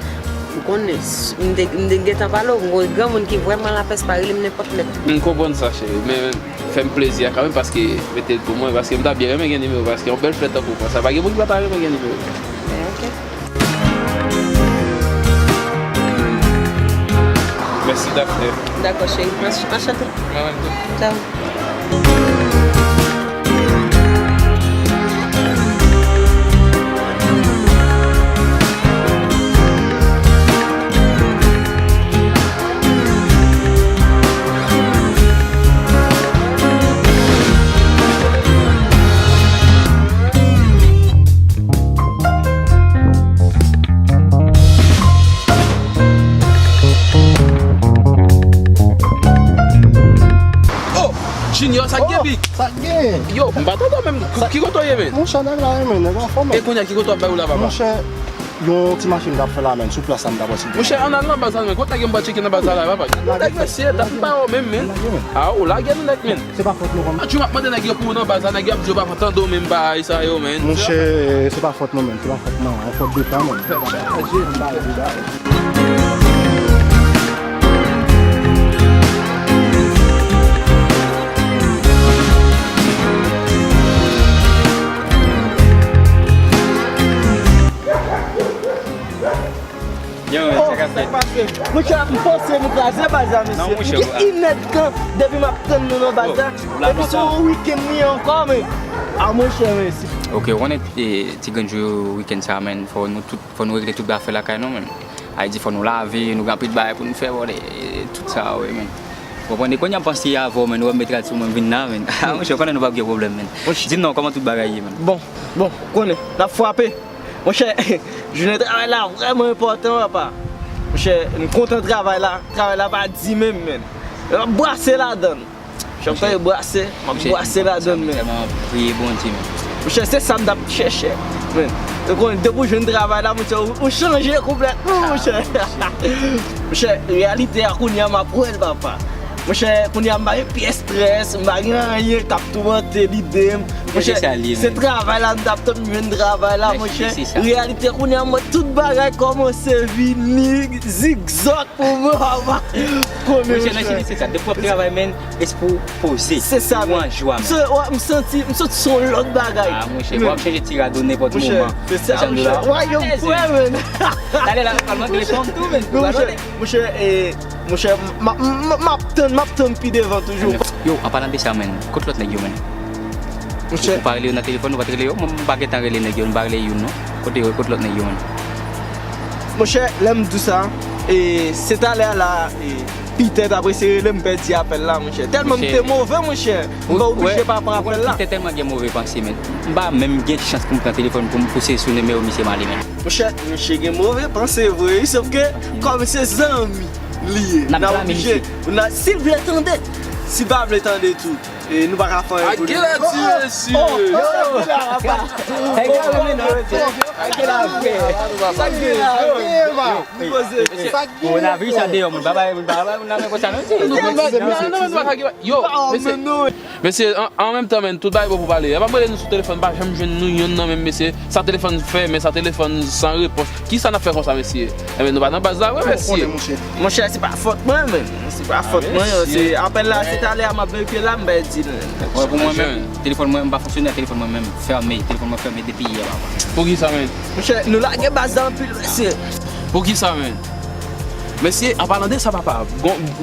m konnen, m te, m te gentan pale w, m gen yon granmoun ki vrèman lapès, pa rele m nenpòt lè. M konprann sa, cheri, men fè m plezi a kanmenm, paske mete l pou mwen, paske m ta byen renmen gen nimewo, paske yon bèl flè tankou w konsa, pa gen moun ki pa ta renmen gen nimewo. Ok. Mèsi, Daphné. Dakò, cheri. Anch-, anchante. Mwen menm tou. Tchao. Oh! Junior, sa k gen, big? Sa k gen? Yo, m pa tande w menm. Ki kote w ye, menn? Monchè, nèg la, wi, menn, nèg anfòm, menn. E kounye a, ki kote w ap bay ou la, papa? Monchè, yon ti machin m t ap fè la, menn, sou plas la, m t ap wè si l gen. Monchè, ann al nan baz la, menn. Kot nèg yo m pa tcheke nan baz la, la, papa? Nèg mesye, dat m pa wè w menm, menn. A, ou lage nou nèt, menn. Se pa fòt nou, kòm. Anjou, m ap mande nèg yo pou ou nan baz la, nèg yo ap di yo pa tande w menm bagay sa yo, menn. Monchè, se pa fòt nou menm, se pa fòt mwen, yon fòt de pa menm. Chaje m ba li, ba li. Yo, sa k ap fèt? Monchè, m panse nou kraze baz la, mesye. M gen inèdtan depi m ap tann nou nan baz la. Epi se yon wikenn li ye ankò, men. A, monchè, men. Ok, ou konnen, e, ti grenn jou wikenn sa, men, fò nou tout, fò nou regle tout afè lakay nou, men. Sa vle di fò nou lave, nou gen anpil bagay pou nou fè, bòdè, e, tout sa, wi, men. Ou konprann, e kounye a m panse avè w, men, ou wè m mete rad sou mwen, m vin la, men. A, monchè, ou konnen nou p ap gen pwoblèm, men. Di m non, kòman tout bagay ye, men? Bon, bon, ou konnen, n ap frape. Monchè, jounen travay la vrèman enpòtan, papa. Monchè, m kontan travay la. Travay la pa di menm, men. M ap brase ladan l. Monchè, m ap brase ladan l, men. Monchè, se sa m t ap chèche, men. Ou konnen, depi w jwenn travay la, monchè, ou, ou chanje konplètman, monchè. Monchè, reyalite a kounye a m ap wè l, papa. Monchè, kounye a m pa gen pyès strès, m pa gen anyen k ap toumante lide m. Monchè, se travay la m t ap tann, m jwenn travay la, monchè. Reyalite a kounye a m wè tout bagay kòmanse vini zigzag pou mwen, papa. Monchè, nan chili se sa, depi w ap travay, men, espri w poze. Se sa, ou an jwa, men. M santi, m santi se yon lòt bagay. Ah, monchè, w ap chanje ti rad ou nenpòt moman. Se sa, monchè. Wayòm frè, men. Talè la, pral manke fòm tou, men. Monchè, monchè, eh, monchè, m ap tann, m ap tann pi devan toujou. Yo, an palan de sa, men, kot lòt nèg yo, men? Ou pa rele yo nan telefòn, ou pa t rele yo? Mwen, m pa gentan rele nèg yo, m pa rele youn, non. Kote yo, kot lòt nèg yo, men? Monchè, lè m di w sa, e, se talè a la, e, Pitè t ap eseye rele m, m pèdi apèl la, monchè. Tèlman m te move, monchè, m pa oblije pa pran apèl la. Pitè tèlman gen move panse, men. M pa menm gen chans pou m pran telefòn pou m pouse sou nimewo misye m ale, men. Monchè, misye gen move panse vre, wi, sòf ke kòm se zanmi li ye, n ap oblije. Si l vle tande, si l pa vle tande tou. E nou pa ka fè anyen pou li. Ake la di mesye. Ake la frè. Ake la frè. Sa k gen la, frè? Sa k gen la? Kowonaviris la deyò, moun pa bay, moun pa bay, moun nan men konsa, non, mesye. Yo, mesye. Mesye, an, an menm tan, men, tout bagay bon pou pale. Yo pa rele nou sou telefòn, pa janm jwenn nou yonn nan menm, mesye. Sa telefòn fèmen, sa telefòn san repons. Kisa n ap fè konsa, mesye? Enben, nou pa nan baz la vre, mesye. Monchè, se pa fòt mwen, men. Se pa fòt mwen, se apèl la, se talè a m ap verifye la, m bay di l. Wè, pou mwen menm, telefòn mwen pa fonksyone, telefòn mwen menm fèmen, telefòn mwen fèmen depi yè, papa. Poukisa, men? Monchè, nou lage baz la anpil, mesye. Poukisa, men? Mesye, an palan de sa, papa,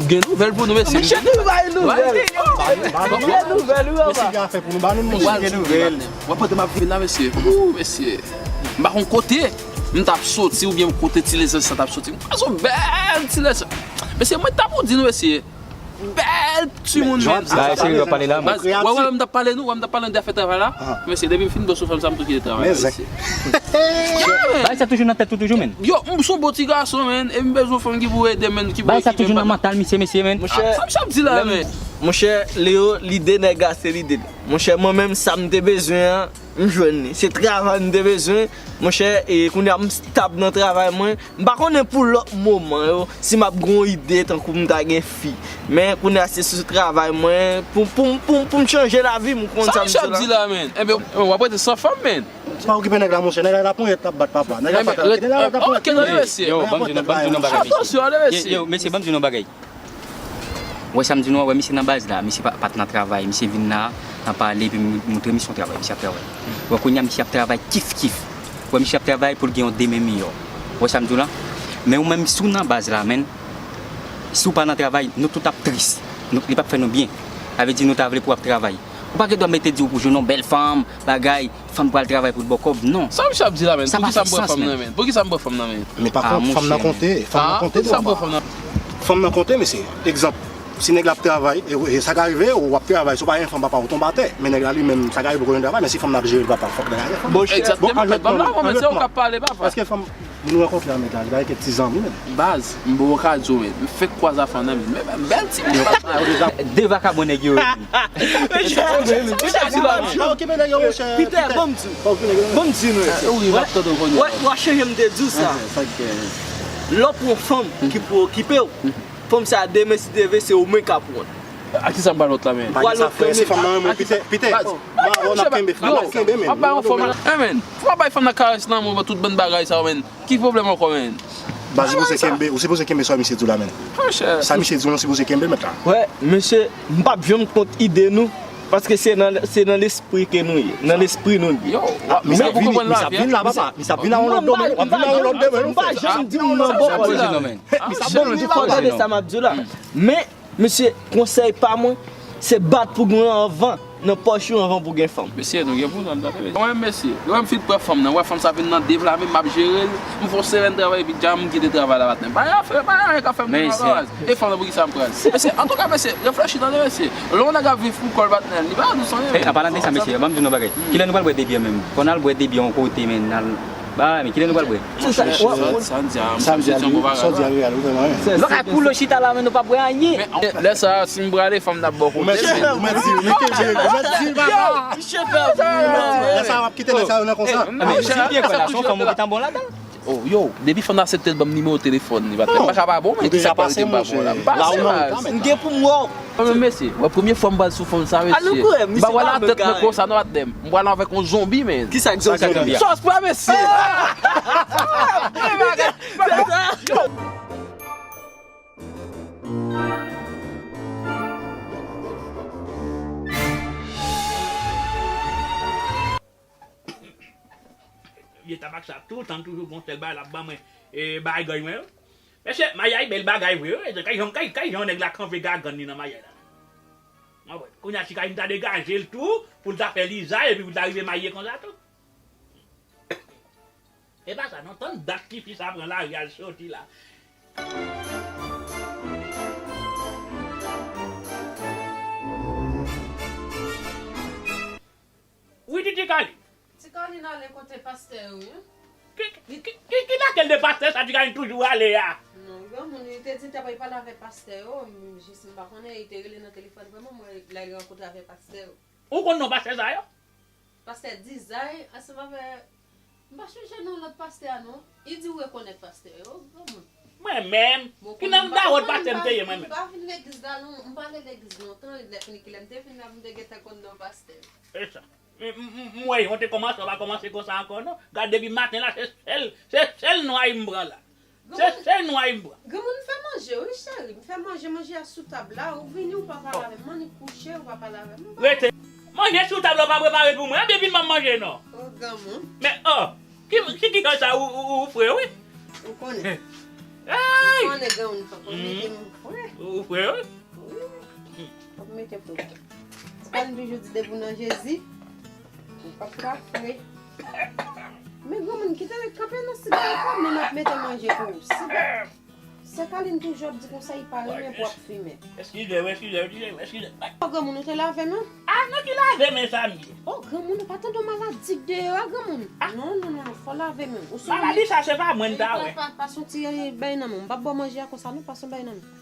gen nouvèl pou nou, mesye. Monchè, nou bay nouvèl. Gen nouvèl, wi, papa. Mesye, gen afè pou nou, ba nou, monchè. Gen nouvèl. W ap pandan m ap vin la, mesye. Ou, mesye. M pa konn kote m t ap soti oubyen kote ti lezans sa t ap soti. M kwaze yon bèl ti lezans. Mesye, mwen t ap di nou, mesye. Bèl timoun, men. Bagay serye w ap pale la, men. Wè, wè, m t ap pale nou, wè, m t ap pale nou de afè travay la. Mesye, depi m fin bwè sou fanm sa, m tou kite travay la, mesye. Bagay sa toujou nan tèt ou toujou, men. Yo, m se yon bon ti gason, men. E m bezwen fanm ki pou ede, men. Ki pou okipe m. Bagay sa toujou nan mantal misye, mesye, men. Monchè, sa misye ap di la, men. Monchè, Leo, lide nèg la, se lide l. Monchè, mwen menm, sa m te bezwen an, m jwenn li. Se travay m te bezwen. Monchè, e kounye a m stab nan travay mwen. M pa konnen pou lòt moman yo, si m ap gen yon ide tankou m ta gen fi. Men kounye a se sou travay mwen, pou, pou, pou, pou m chanje lavi m, ou konn sa m di la. Sa misye ap di la, men? Enben, w ap rete san fanm, men. Pa okipe nèg la, monchè. Nèg la, l ap ponyèt, l ap bat papa. Nèg la pa ta. Nèg la, l ap ponyèt. Ok, tande, mesye. Yo, ban m di nou, ban m di nou bagay, mesye. Atansyon, tande, mesye. Yo, mesye, ban m di nou bagay. Ou wè sa m di nou an, wè misye nan baz la, misye pa, pa t nan travay, misye vin la, nan pale, epi m montre misye yon travay, misye ap travay. Wè kounye a misye ap travay kif kif. Wè misye ap travay pou l gen yon demen miyò. Ou wè sa m di w la? Men ou menm, si w nan baz la, menn, si w pa nan travay, nou tout ap tris. Nou, li p ap fè nou byen. Sa vle di nou ta vle pou w ap travay. Ou pa gen dwa mete di w pou jwenn yon bèl fanm, bagay, fanm pral travay pou l ba w kòb, non. Sa misye ap di la, menn? Poukisa m bwè fanm nan, menn? Poukisa m bwè fanm nan, menn? Men pa kont, fanm nan konte, fanm nan konte tou, papa. Fanm nan konte, mesye. Egzanp, si nèg la ap travay, e, e sa ka rive, ou ap travay, si w pa gen fanm, papa, ou tonbe atè. Men nèg la li menm, sa ka rive pou l jwenn travay, men si fanm nan ap jere l, papa, fòk nèg la gen fanm. Egzakteman, men fanm nan, men se ou k ap pale, papa. Èske fanm, moun ou rankontre a, nèg la, li pa gen kèk ti zanmi, menn? Baz, m bon ka di w, men m fèk kwaze a fanm nan, men, men bèl timoun. De vakabon nèg yo ye. Pita, ban m di w. Ban m di w, non. Wè, wè, chanje m te di w sa. Lè w pran fanm ki pou okipe w, fanm sa a demen si Dye vle se ou menm k ap pran l. A kisa m pral lòt la, men? Pa gen sa, frè, si fanm nan renmen w, Pita, Pita, m a wè w n ap kenbe, n ap kenbe, men. M ap bay yon fanm, eh, men, fò w bay fanm nan karès nan men w, tout bann bagay sa yo, men. Ki pwoblèm ankò, men? Baz, ou sipoze kenbe, ou sipoze kenbe sa misye di w la, men. Monchè. Sa misye di w, nou sipoze kenbe l, mèt la. Wè, mesye, m p ap janm kont ide nou, paske se nan, se nan lespri ke nou ye, nan lespri nou ye. Yo, misye ap vin, misye ap vin la, papa, misye ap vin la yon lòt domèn, w ap vin la yon lòt domèn, ou fè sa. M pa janm di moun nan bò kò la. Misye ap vin la. Fò w tande sa m ap di w la. Men, mesye, konsèy pa mwen, se bat pou gen anvan nan pòch ou anvan pou gen fanm. Mesye, nou gen pou nou, tande, mesye. Mwen, mesye, lè m fin pran fanm nan, wè fanm sa vin nan dev la, men m ap jere l, m fè yon semèn travay, epi dja m kite travay la, patnè. Pa gen afè, pa gen anyen k ap fè m nan baz. E fanm nan, poukisa m pran l? Mesye, antouka, mesye, reflechi, tande, mesye. Lè yon nèg ap viv pou kò l, patnè, li pa dous, tande. An palan de sa, mesye, ban m di nou yon bagay. Kilè nou pral bwè debi an menm? Fò n al bwè debi an yon kote, men, n al Ba, men, kilè nou pral bwè? Se sa, w ap Sa, sa n di a, sa n di a, se yon bon bagay, sa n di a, real, ou fè mwen. Nou ka koule chita la, men nou pa bwè anyen. Men, lè sa, si m prale, fòm n ap bò kote. Ou mèt di, ou mèt di, men kenbe, ou mèt di, papa. Lè sa, w ap kite nèg sa yo nan konsa. Men, si byen kwè la, se yon fanm ou gentan bon ladan. Oh, yo, depi fanm nan aksepte l ban m nimewo telefòn li, pa ka pa bon, men ki sa k pase, m pa bon la. M pase, baz. M gen pou m wè w. Mwen menm, mesye, wè, premye fwa m pral sou fanm sa, mesye. M pa pral atèt mwen konsa, non, atèt m. M pral avèk yon zonbi, men. Kisa k zonbi a? Sòs pwa, mesye. Vye tabak sa, toutan, toujou gon sèl bagay l ap ban mwen, e, bagay mwen yo. Mesye, maryaj bèl bagay vre wi. Kay jan, kay, kay jan nèg la kanpe gagann li nan maryaj la. Mwen wè, kounye a ti kay m ta degaje l tou, pou l ta fè lizay, epi pou l ta rive marye konsa tou. E pa sa non, tann dat tifi sa pran lari al soti la. Wi, Titi Kalin. Ti Kalin ale kote pastè yo, wi. Ki, ki, ki, ki lakèl de pastè sa Ti Kalin toujou ale a? Non, granmoun, li te di l t ap al pale avèk pastè yo, m, jis m pa konnen, li te rele nan telefòn vrèman, mwen, lè li rankontre avèk pastè yo. Ou konn non pastè sa yo? Pastè Dizay, ansanm avè, m pa sonje non lòt pastè a, non. Li di w rekonèt pastè yo, granmoun. Mwen menm, ki nan dawòt pastè m te ye, mwen menm. M pa vin legliz la, non, m pa ale legliz lontan, lè fini ki lè m te vin la, m te gentan konn non pastè yo. E sa. M, m, m, m wè, yon te kòmanse, w pa kòmanse konsa ankò, non. Gad, depi maten la, se sèl, se sèl nwayi m pran la. Se, se nwayi m pran. Granmoun, m fè manje, wi, cheri. M fè manje, manje a sou tab la. Ou vini, ou pa pale avè m. M annik kouche, ou pa pale avè m. Rete. Manje sou tab la, ou pa prepare pou mwen. Ebyen, vin ban m manje, non. O, granmoun. Men, o, ki, ki, ki kay sa ou, ou, ou fre, wi. Ou konnen. Hey! Ou konnen, granmoun, fòk ou mete m fre. Ou fre, wi. Wi. Fòk mete pou ou. Ti Kalin toujou di depi w nan Jezi, ou p ap ka fre. Men granmoun, kite kanpe nan sida yo, pa menm ap mete manje pou ou. Sida. Sè Kalin toujou ap di konsa, li pa renmen pou ap fimen. Eskize, eskize, eskize, eskize. O granmoun, ou te lave men w? A, nan ki lave men sa m ye? O granmoun, ou pa tande yon maladi k deyò a, granmoun? Non, non, non, non, fò lave men w. Maladi sa, se pa mwen m ta wè. Pa, pa, pase yon ti bèy nan men w. M p ap ba w manje a konsa, non, pase yon bèy nan men w.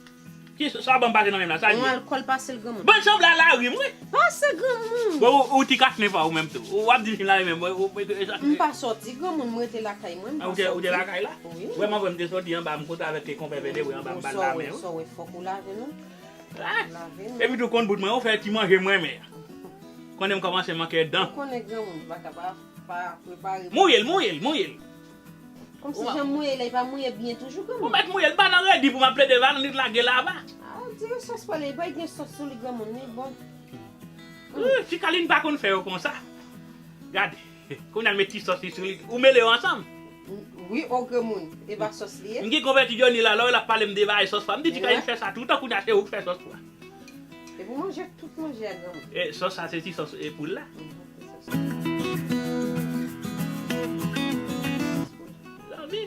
Ki sa, sa ban m pase nan men m la, sa l ye? Yon alkòl pase l granmoun. Bann sanble a lari m, wi. Pase granmoun. Bon, ou, ou ti kach nen pa ou menm tou. Ou ap di m fin lari menm, ou, ou, ou, sa. M pa sòti granmoun, m rete lakay mwen, m pa sòti. A, ou te, ou te lakay la? Wi. Vrèman vre, m te sòti anba, m kote avèk konpè Vede, wi, anba, m ba l lave, wi. Sa w wè, fòk ou lave, non. A! Lave, non. Epi tou konn bout mwen, ou fè ti manje mwen, men. Konnen m kòmanse manke dan. Ou konnen granmoun, pa ka pa, pa prepare. Mouye l, mouye l, mouye l. Kòmsi jan mouye la, li pa mouye byen toujou, granmoun. Ou mèt mouye l, pa nan redi pou m ap plede vann li lage laba. A, di yo sòs pa li, li pa gen sòs sou li, granmoun, li bon. Wi, Ti Kalin pa konn fè yo konsa. Gade, kounye a l met ti sòs li sou li, ou mele yo ansanm. Wi, o granmoun, e pa sòs li ye. M gen konvèti Johnny la, lè w wè l ap pale m de bagay sòs pa, m di Ti Kalin fè sa toutan, kounye a se ou k fè sòs pa. Epi manje tout manje a granmoun. E sòs sa se ti sòs e poul la. Mhm, ti sòs. Zanmi.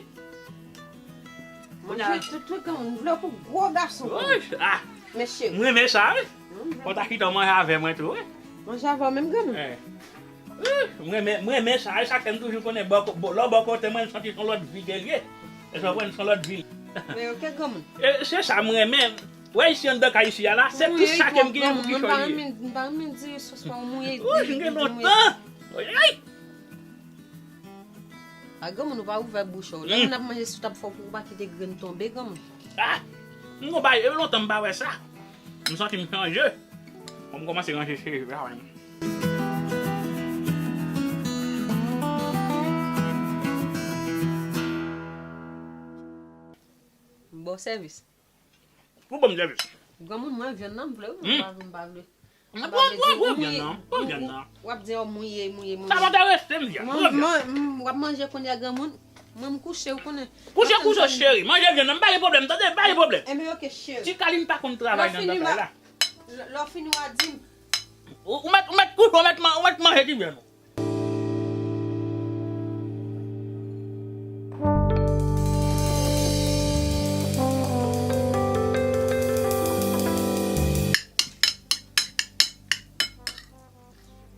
Manje tout, tout granmoun. M vle w pou gwo gason. Woy, ah. Men cheri. M renmen sa, wi. Fò w ta chita w manje avè mwen tou, wi. Manje avè w menm granmoun. Eh. Wi, m renmen, m renmen sa, e sa fè m toujou konnen bò ko-, bò, lè w bò kote mwen, m santi se yon lòt vi ke l ye. E sa w konprann, se yon lòt vi. Men ok granmoun. E se sa m renmen. Wè isi anndan kay isi a la, se tout sa ke m genyen pou kichòy li ye. M pa renmen, m pa renmen di sòs pa w mouye. Wi, m gen lontan. Ay! A granmoun, ou pa ouvè bouch ou. Lè moun ap manje sou tab, fòk ou pa kite grenn tonbe, granmoun. Ah! M gon bagay, e lontan m pa wè sa. M santi m chanje. Bon, m kòmanse ranje cheve a, wi. Bon sèvis. Ou ban m sèvis. Granmoun, mwen vyann nan m vle, wi, m pa, m pa vle. Mwen pran, pran, pran vyann nan. Pran vyann nan. W ap di, o, mouye, mouye, mouye. Sa pa ta reste, m di a. Pran vyann. Mwen, mwen, w ap manje kounye a, granmoun. Mwen, m kouche, ou konnen. Kouche, kouche, cheri. Manje vyann nan. M pa gen pwoblèm, tande, m pa gen pwoblèm. Enben, ok, cheri. Ti Kalin pa konn travay nan bagay la. Lè w fini, w a di m. Ou, ou mèt, ou mèt kouche, ou mèt man-, ou mèt manje ti vyann ou.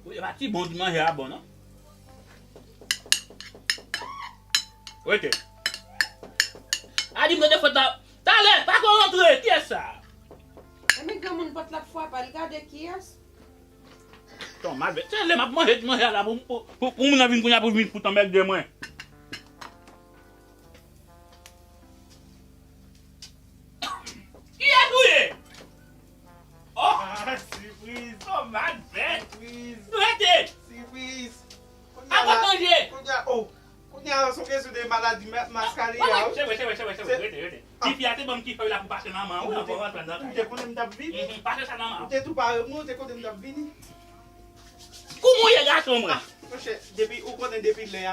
Wi, e pa ti bon ti manje a bon, non? Rete. A di m tande fòt la. Talè, pa ko rantre, kiyès sa? Enben granmoun pòt la ap frape, al gade kiyès. Ton malvèt. Se lè m ap manje, manje a la pou, pou, pou, pou moun nan vin kounye a pou vin fout anmède mwen. Kiyès ou ye? Oh! Ah, sipriz! Ton malvèt! Sipriz! Rete! Sipriz! Kounye a la, kounye a, oh! Kounye a, se yon kesyon de maladi ma-, maskali a, wi. Se vre, se vre, se vre, se vre. Rete, rete. Tifi a te ban m ti fèy la pou pase nan men ou, anvan w antre nan kay. Ou te konnen m t ap vini? Mhm, pase sa nan men ou. Ou te tou pare pou mwen, ou te konnen m t ap vini? Kouman w ye, gason mwen? Ah, monchè, depi, ou konnen depi lè a,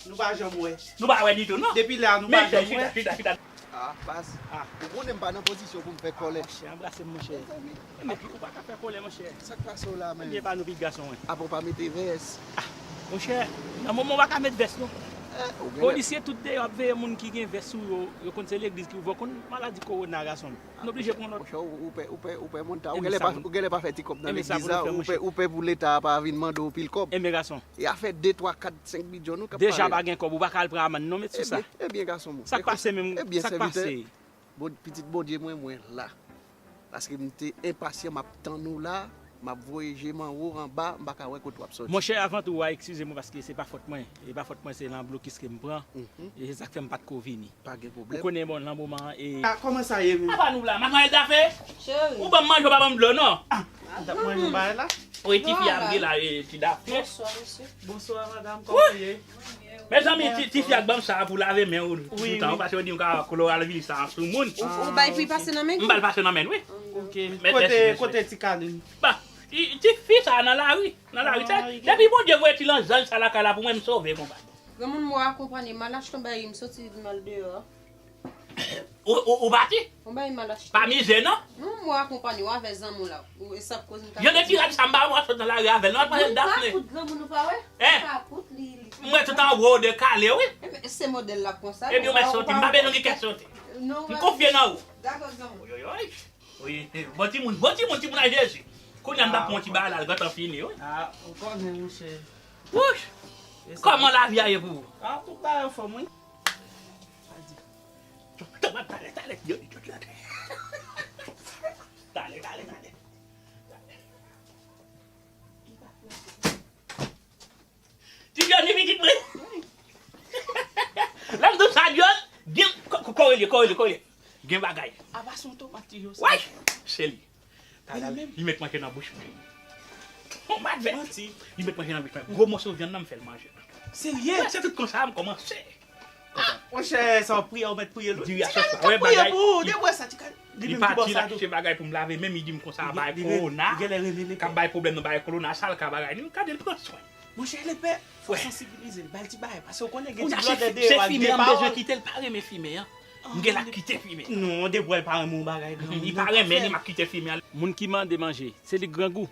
nou pa janm wè. Nou pa wè ditou, non? Depi lè a, nou pa janm wè. Men, chita, chita, chita. Ah, baz. Ah. Ou konnen m pa nan pozisyon pou m fè kòlè. Ah, monchè, anbrase m, monchè. Mezanmi. Epi ou pa ka fè kòlè, monchè. Sa k pase w la menm? Ebyen, ba nou pi gason, wen. Apa w pa mete vès? Ah, monchè, nan moman w pa ka met vès, non. Eh, ou genlè. Polisye tout deyò ap veye moun ki gen vès sou yo, yo konn se legliz ki ouvè, w konn maladi kowona, gason m. Nou oblije pran lòt. Monchè, ou, ou pè, ou pè, ou pè monta. Ou genlè pa, ou genlè pa fè ti kòb nan legliz la, ou pè, ou pè pou leta a pa vin mande w pil kòb. Enben, gason. E afè de, twa, kat, senk bidjò nou k ap pale la. Deja pa gen kòb, ou pa ka al pran amann, non, met sou sa. Ebyen, ebyen, gason m. Sa k pase menm? Sa k pase? Bon, pitit Bondye mwen, mwen la. Paske m te enpasyan, m ap tann ou la, m ap voye je m anwo, anba, m pa ka wè kote w ap soti. Monchè, avan tou, w a eskize mwen paske se pa fòt mwen. E pa fòt mwen, se nan blokis ke m pran. Mhm. E se sa k fè m pa t ko vini. Pa gen pwoblèm. Ou konnen, bon, nan moman an, e... Ah, kòman sa ye menm? Apa nou la, Madmwazèl Dafe? Cheri. Ou ban m manje, ou pa ban m dlo, non? Ah, m t ap manje yon bagay la. Wi, tifi a vle la, e, ti Dafe. Bonswa, mesye. Bonswa, madanm, kòman w ye? Mezanmi, ti, tifi a k ban m sa a pou lave men w toutan, wi, paske yo di m ka koloralvil sa an sou moun. Ou, ou bay pou l pase nan men? M ba l pase nan men l, wi. Ok. Kote, kote ti Kalin? Ba, i, tifi sa a nan lari, nan lari. Depi Bondye voye ti lanzanj sa lakay la pou mwen, m sove, konprann. Granmoun, mwen akonpanye m al achte yon bagay, m soti m al deyò. Ou, ou, ou pati? Yon bagay m al achte. Pa mize, non? Non, mwen akonpanye w avè zanmi w la. Ou, e sa k koz m ta... Jan de ti rad sa m ba ou, w ap sot nan lari avè l, non, Madmwazèl Daphné. Mwen pa kout granmoun, ou pa wè? Hein? Mwen pa kout li, li. Mwen tout anwo de kale, wi. Ebyen, se modèl la konsa. Epi ou mèt soti, m pa bezwen gen kè soti. M konfye nan ou. Dakò, zanmi. Oy, oy, oy. Wi, bon timoun, bon timoun, timoun a Jezi. Kounye a m t ap pran yon ti bagay la, l gentan fini, wi. Ah, ou konnen, monchè. Wouch! Kòman lavi a ye pou ou? Ah, tout bagay anfòm, wi. Talè, talè, talè, talè. Ti Johnny pitit mwen. Lè m di w sa, John, gen, kò, kò, kòrelye, kòrelye, kòrelye. Gen bagay. Apa se yon tomat ti yo sa? Way! Se li. Talè li met manje nan bouch mwen. Yon madvèt. Manti. Li met manje nan bouch mwen. Gwo moso vyann nan m fè l manje. Serye? Wè, se tout konsa m kòmanse. Ah, monchè, sa w priye, ou mèt priye l wi. Diri a sòs la. Wè bagay. Li pati l achte bagay pou m lave men m, li di m konsa bagay kowona k ap bay pwoblèm nan, bagay kowona sa l ka bagay li, m gade l pran swen. Monchè, lepè, fò w sansibilize l, ba l ti bagay, paske w konnen gen ti blòdè deyò ak de pawòl. Se fimen an m bezwen kite, l pa renmen fimen an. M gen la kite fimen. Non, depi w wè l pa renmen yon bagay, granmoun, li pa renmen li, m ap kite fimen an. Moun ki mande manje, se li k grangou.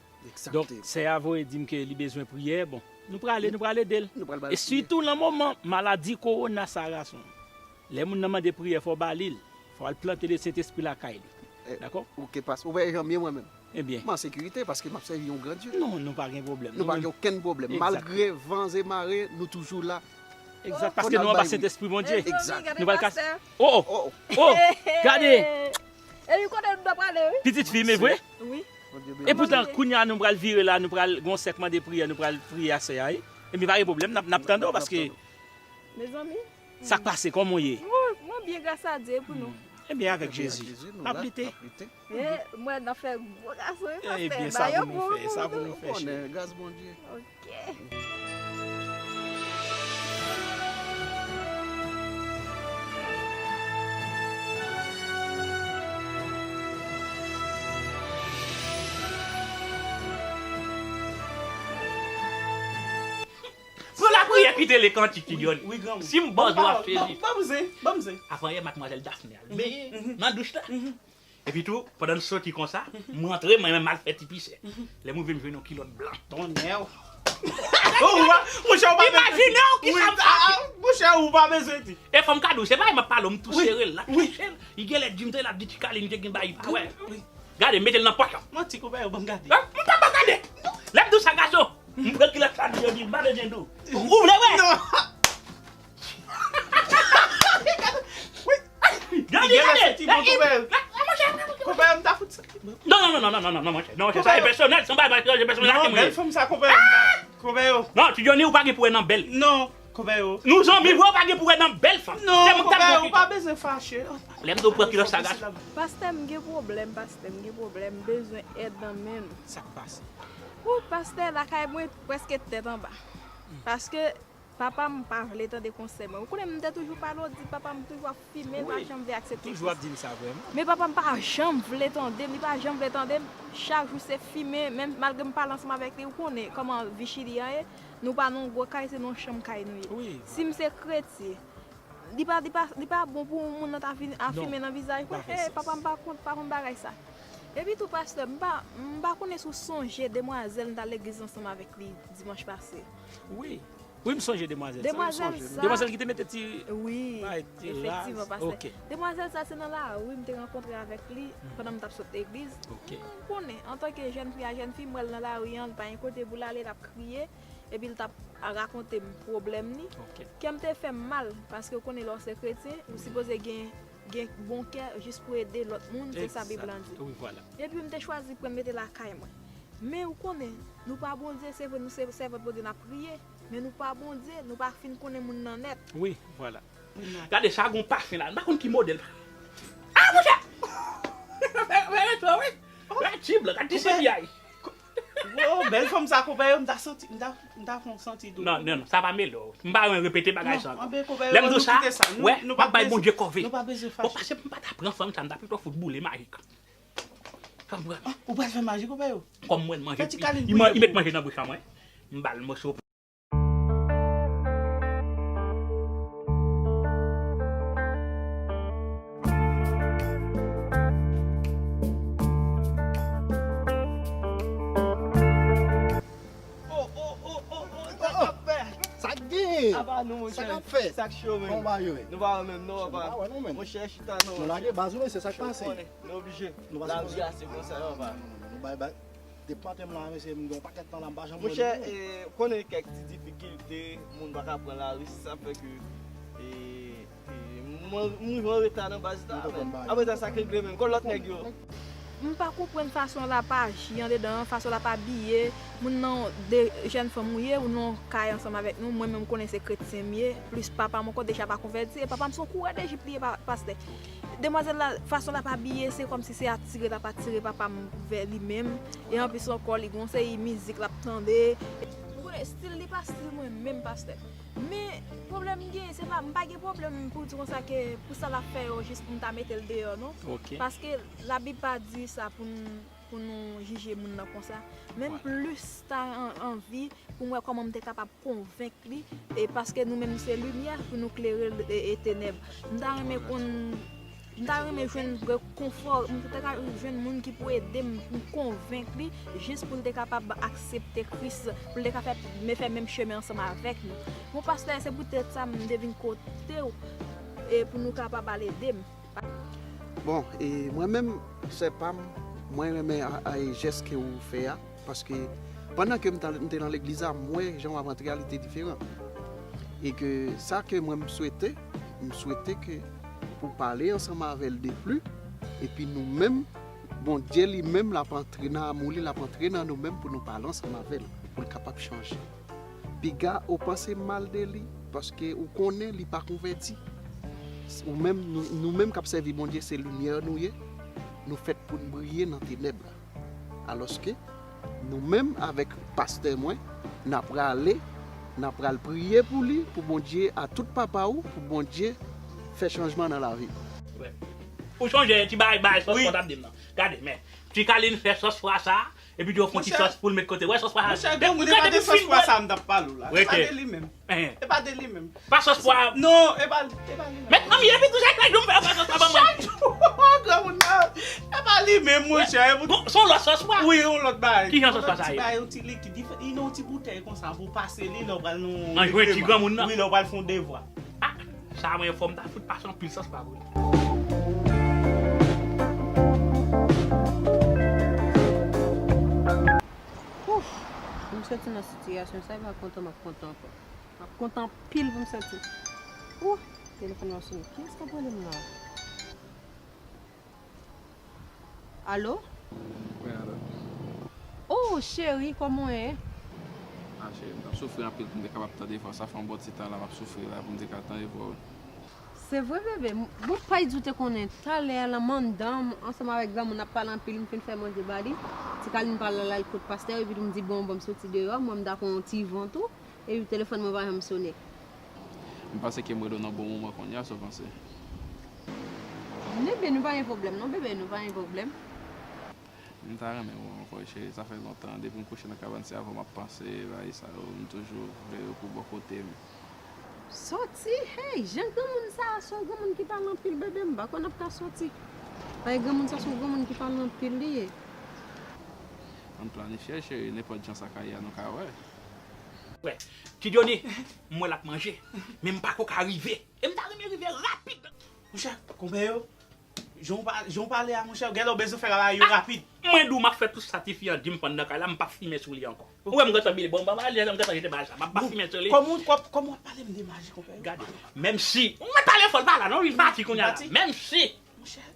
Donk, sè a voye di m ke li bezwen priyè, bon, nou prale, nou prale ede l. E sitou nan moman maladi kowona sa, gason. Lè moun nan mande priyè, fò w ba li l. Fò w al plante Lesentespri lakay li. Dakò? Ou ke pas, ou wè jan m ye mwen menm. Ebyen. M an sekirite paske m ap sèvi yon gran Dye. Non, nou pa gen pwoblèm. Nou pa gen okenn pwoblèm. Malgre van e mare, nou toujou la. Egzak, paske nou anba Sentespri Bondye. Egzak. Nou pral kase. Oh, oh, oh, gade! Epi kote nou ta prale, wi. Pitit fi, men vre? Wi. Epoutan, kounye a nou pral vire la, nou pral gon sèk mande priyè, nou pral priye a sè a, wi. Epi pa gen pwoblèm, n ap, n ap tande w paske... Mezanmi. Sa k pase, kòman w ye? Mwen, mwen byen, gras a Dye, e pou nou? Ebyen, avèk Jezi, n ap lite. E, mwen nan fè gwo gason, wi, pastè. Ebyen, sa pou nou fè, sa pou nou fè, cheri. Gras Bondye. Ok. Pran lapriyè, kite le kantik, ti Johnny. Si m bòz ou ap sezi. Ban m zen, ban m zen. Avan yè, madmwazèl Daphné al benyen nan douch la. Epi tou, pandan n soti konsa, m rantre, mwen menm m al fè ti pise. Lè m rive, m jwenn yon kilòt blan. Tonnè! Monchè, ou pa bezwen di. Imajine w kisa m pase. Monchè, ou pa bezwen di. E fò m ka di w, se pa m ap pale w, m tou sere l, l ap touche l. Li genlè di m te la, di ti Kalin te gen bagay, li pa wè. Gade, mete l nan pòch lan. Manti konpè yo ban m gade. M pa ban gade. Lè m di w sa gason, m pran kilòt sa di yo di m pa bezwen di w. Ou vle wè? Non. Konpè, konpè, m ta fout sa. Non, non, non, non, non, non, non, non, monchè. Non, monchè, sa e pèsonèl, se yon bagay pèsonèl, se pèsonèl ak mwen. Non, bèl fanm sa, konpè, m ta, konpè yo. Non, Ti Johnny, ou pa gen pou wè nan bèl. Non, konpè yo. Nou zanmi vre, ou pa gen pou wè nan bèl fanm. Non, konpè, ou pa bezwen fache. Lè m di w pran kilòs sa, gason. Pastè, m gen pwoblèm, pastè, m gen pwoblèm, m bezwen èd nan men nou. Sa k pase? Ou, pastè, lakay mwen prèske tèt anba. Paske papa m pa vle tande konsèy mwen. Ou konnen m te toujou pale w, di papa m toujou ap fimen, l pa janm vle aksepte Kris. Toujou ap di m sa, vrèman. Men papa m pa janm vle tande m, li pa janm vle tande m. Chak jou se fimen, menm malgre m pale ansanm avèk li, ou konnen kòman vi Chili an ye. Nou pa nan yon gwo kay, se nan yon chanm kay nou ye. Si m se kretyen, li pa, li pa, li pa bon pou moun nan ta vin a fimen nan vizaj mwen. Eh, papa m pa konn, pa konn bagay sa. Epi tou, pastè, m pa, m pa konnen si w sonje demwazèl m t al legliz ansanm avèk li dimanch pase. Wi. Wi, m sonje demwazèl sa. Demwazèl sa. Demwazèl ki te mete ti... Wi, bagay ti raz. Efektivman, pastè. Ok. Demwazèl sa, se nan lari m te rankontre avèk li pandan m t ap sot legliz. Ok. M konnen, antanke jèn fi a jèn fi, m wè l nan lari an, li pa gen kote pou l ale, l ap kriye, epi l t ap rakonte m pwoblèm li. Ok. Kè m te fè m mal, paske w konnen lè w se kretyen, ou sipoze gen, gen bon kè jis pou ede lòt moun, se sa Bib lan di. Exact. Wi, vwala. Epi m te chwazi pran m mete lakay mwen. Men ou konnen, nou pa Bondye, se vre nou se sèvant Bondye, n ap priye, men nou pa Bondye, nou pa fin konnen moun nan nèt. Wi, vwala. Gade sa, gon pafen la, m pa konn ki modèl. Ah, monchè! Wè, wè, wè, wè, ti blan, gade ti sepi a. Wo, bèl fanm sa, konpè yo, m ta santi, m ta, m ta fè yon santi tou. Non, non, non, sa pa mele w. M pa renmen repete bagay sa ankò. Lè m di w sa, wè, m ap bay Bondye kòve. Nou pa bezwen fache. Bon, paske m pa ta pran fanm sa, m ta pito fout boule majik. Fanm pran. Ah, ou pral fè majik, konpè yo? Kòm mwen, manje, li met manje nan bouch an mwen. M ba l moso. Oh, oh, oh, oh, oh, sa k ap fèt? Sa k genyen? Apa nou, monchè. Sa k ap fèt? Sa k cho, men. Kòman w ye? Nou pa wè menm, non, apa. Nou pa wè, non, men. Monchè, chita, non. Nou lage baz ou, men se sa k pase. Nou oblije. Lavi a se konsa, papa. Nou bay, bay. Depi maten m la, mesye, m gen yon pakèt tan la, m pa janm wè moun. Monchè, eh, konnen kèk ti difikilte, moun pa ka pran lari, se sa fè ke, eh, eh, mwen, m rive an reta nan baz la, men. Apre sa, sa k regle menm, kon lòt nèg yo. M pa konprann fason l ap aji andedan an, fason l ap abiye. Moun nan de jèn fanm ou ye, ou nan yon kay ansanm avèk nou, mwen menm m konnen se kretyen m ye, plis papa m ankò deja pa konvèti, e papa m se yon kourè Dejip li ye, pa, pastè. Demwazèl la, fason l ap abiye, se kòmsi se atire l ap atire papa m vè li menm. E anplis ankò, li gon seri mizik l ap tande. Ou konnen, estil li pa estil mwen menm, pastè. Men, pwoblèm m genyen, se pa, m pa gen pwoblèm pou di konsa ke pou sa l ap fè yo, jis pou m ta mete l deyò, non. Ok. Paske Labib pa di sa pou n, pou nou jije moun nan konsa. Men m plis ta an-, anvi pou m wè kòman m te kapab konvenk li, e paske nou menm se limyè pou nou klere, e, e tenèb. M ta renmen konn, m ta renmen jwenn rekonfò, m ta ka jwenn moun ki pou ede m, pou m konvenk li, jis pou l te kapab aksepte Kris, pou l te ka fè, men fè menm chemen ansanm avèk nou. Bon, pastè, se poutèt sa m te vin kote w, e pou nou kapab al ede m. Bon, e mwen menm, sè pa m, mwen renmen a, a, e jès ke ou fè a, paske pandan ke m ta, m te nan legliz la, m wè jan w ap antre a, li te diferan. E ke sa ke mwen m swete, m swete ke pou pale ansanm avè l de pli, epi nou menm, Bondye li menm, l ap antre nan amou li, l ap antre nan nou menm pou nou pale ansanm avè l, pou l kapab chanje. Piga ou panse mal de li, paske ou konnen li pa konvèti. Ou menm, nou, nou menm k ap sèvi Bondye, se limyè nou ye. Nou fèt pou n briye nan tenèb la. Alòske, nou menm avèk pastè mwen, n a prale, n a pral priye pou li, pou Bondye a tout papa ou, pou Bondye fè chanjman nan lavi l. Ou sonje ti bay, bay sòs pwa t ap di m nan. Gade, men, ti Kalin fè sòs pwa sa, epi di yo fè yon ti sòs pou l met kote. Wè sòs pwa sa. Monchè, granmoun, e pa de sòs pwa sa m t ap pale w la. E pa de li menm. E pa de li menm. Pa sòs pwa. Non, e pa, e pa li menm. Mèt manmi, epi tou chak jou m fè pa sòs pwa ban mwen. Chak jou, granmoun nan. E pa li menm, monchè. Bon, se yon lòt sòs pwa. Wi, yon lòt bagay. Ki jan sòs pwa sa ye? Yon ti bagay, yon ti likid. Li fè, li nan yon ti boutèy konsa pou pase li, lè w pral nan yon lekreman. An jwenn ti granmoun nan. Wi, lè w pral fè yon devwa. Ah, sa mwen fò m ta fout pase anpil sòs pwa pou li. Ouf, pou m soti nan sitiyasyon sa, e pa kontan m ap kontan ankò. M ap kontan anpil pou m soti. Ouh, telefòn nan sone. Kiyès k ap rele m la? Alo? Wi, alo. Oh, cheri, kòman w ye? Ah, cheri, m t ap soufri anpil pou m te kapab tande vwa w. Sa fè yon bon ti tan la m ap soufri la pou m te ka tande vwa w. Se vre, bebe. M- Bon, pa di w te konnen. Talè a, la, mandan m, ansanm avèk granmoun ap pale anpil, m fin fè manje ba li. Ti Kalin pale la, l al kot pastè, epi tou m di, bon, bon, m soti deyò, mwen m ta pran yon ti van tou, epi telefòn mwen pa janm sonnen. M panse ke m rele w nan bon moman kounye a, sa w panse? Bebe, nou pa gen pwoblèm, non, bebe, nou pa gen pwoblèm. M ta renmen wè w ankò, cheri. Sa fè lontan. Depi m kouche nan kabann, se avè w m ap panse, bagay sa yo. M toujou vle yo pou bò kote m. Soti? Hey, jan granmoun sa a, se yon granmoun ki pale anpil, bebe, m pa kwè n ap ka soti. Paske granmoun sa, se yon granmoun ki pale anpil, li ye. Ann planifye l, cheri. Nenpòt jan sa ka ye a, nou ka wè. Wè, Ti Joni, m wè l ap manje, men m pako ka rive. E m ta renmen rive rapid. Monchè, konpè yo, jan w pa- jan w pale a, monchè, genlè w bezwen fè bagay yo rapid. Mwen di w m ap fè tout sa tifi an di m pandan kay la, m p ap fimen sou li ankò. Ou wè m gentan bile, bon, m pa pale, m gentan jete bagay sa, m ap pa fimen sou li. Kòman w- kòm- kòman w ap pale m de maji, konpè yo? Gade, menm si, mwen talè fò l pa la, non, li pati kounye a la. Menm si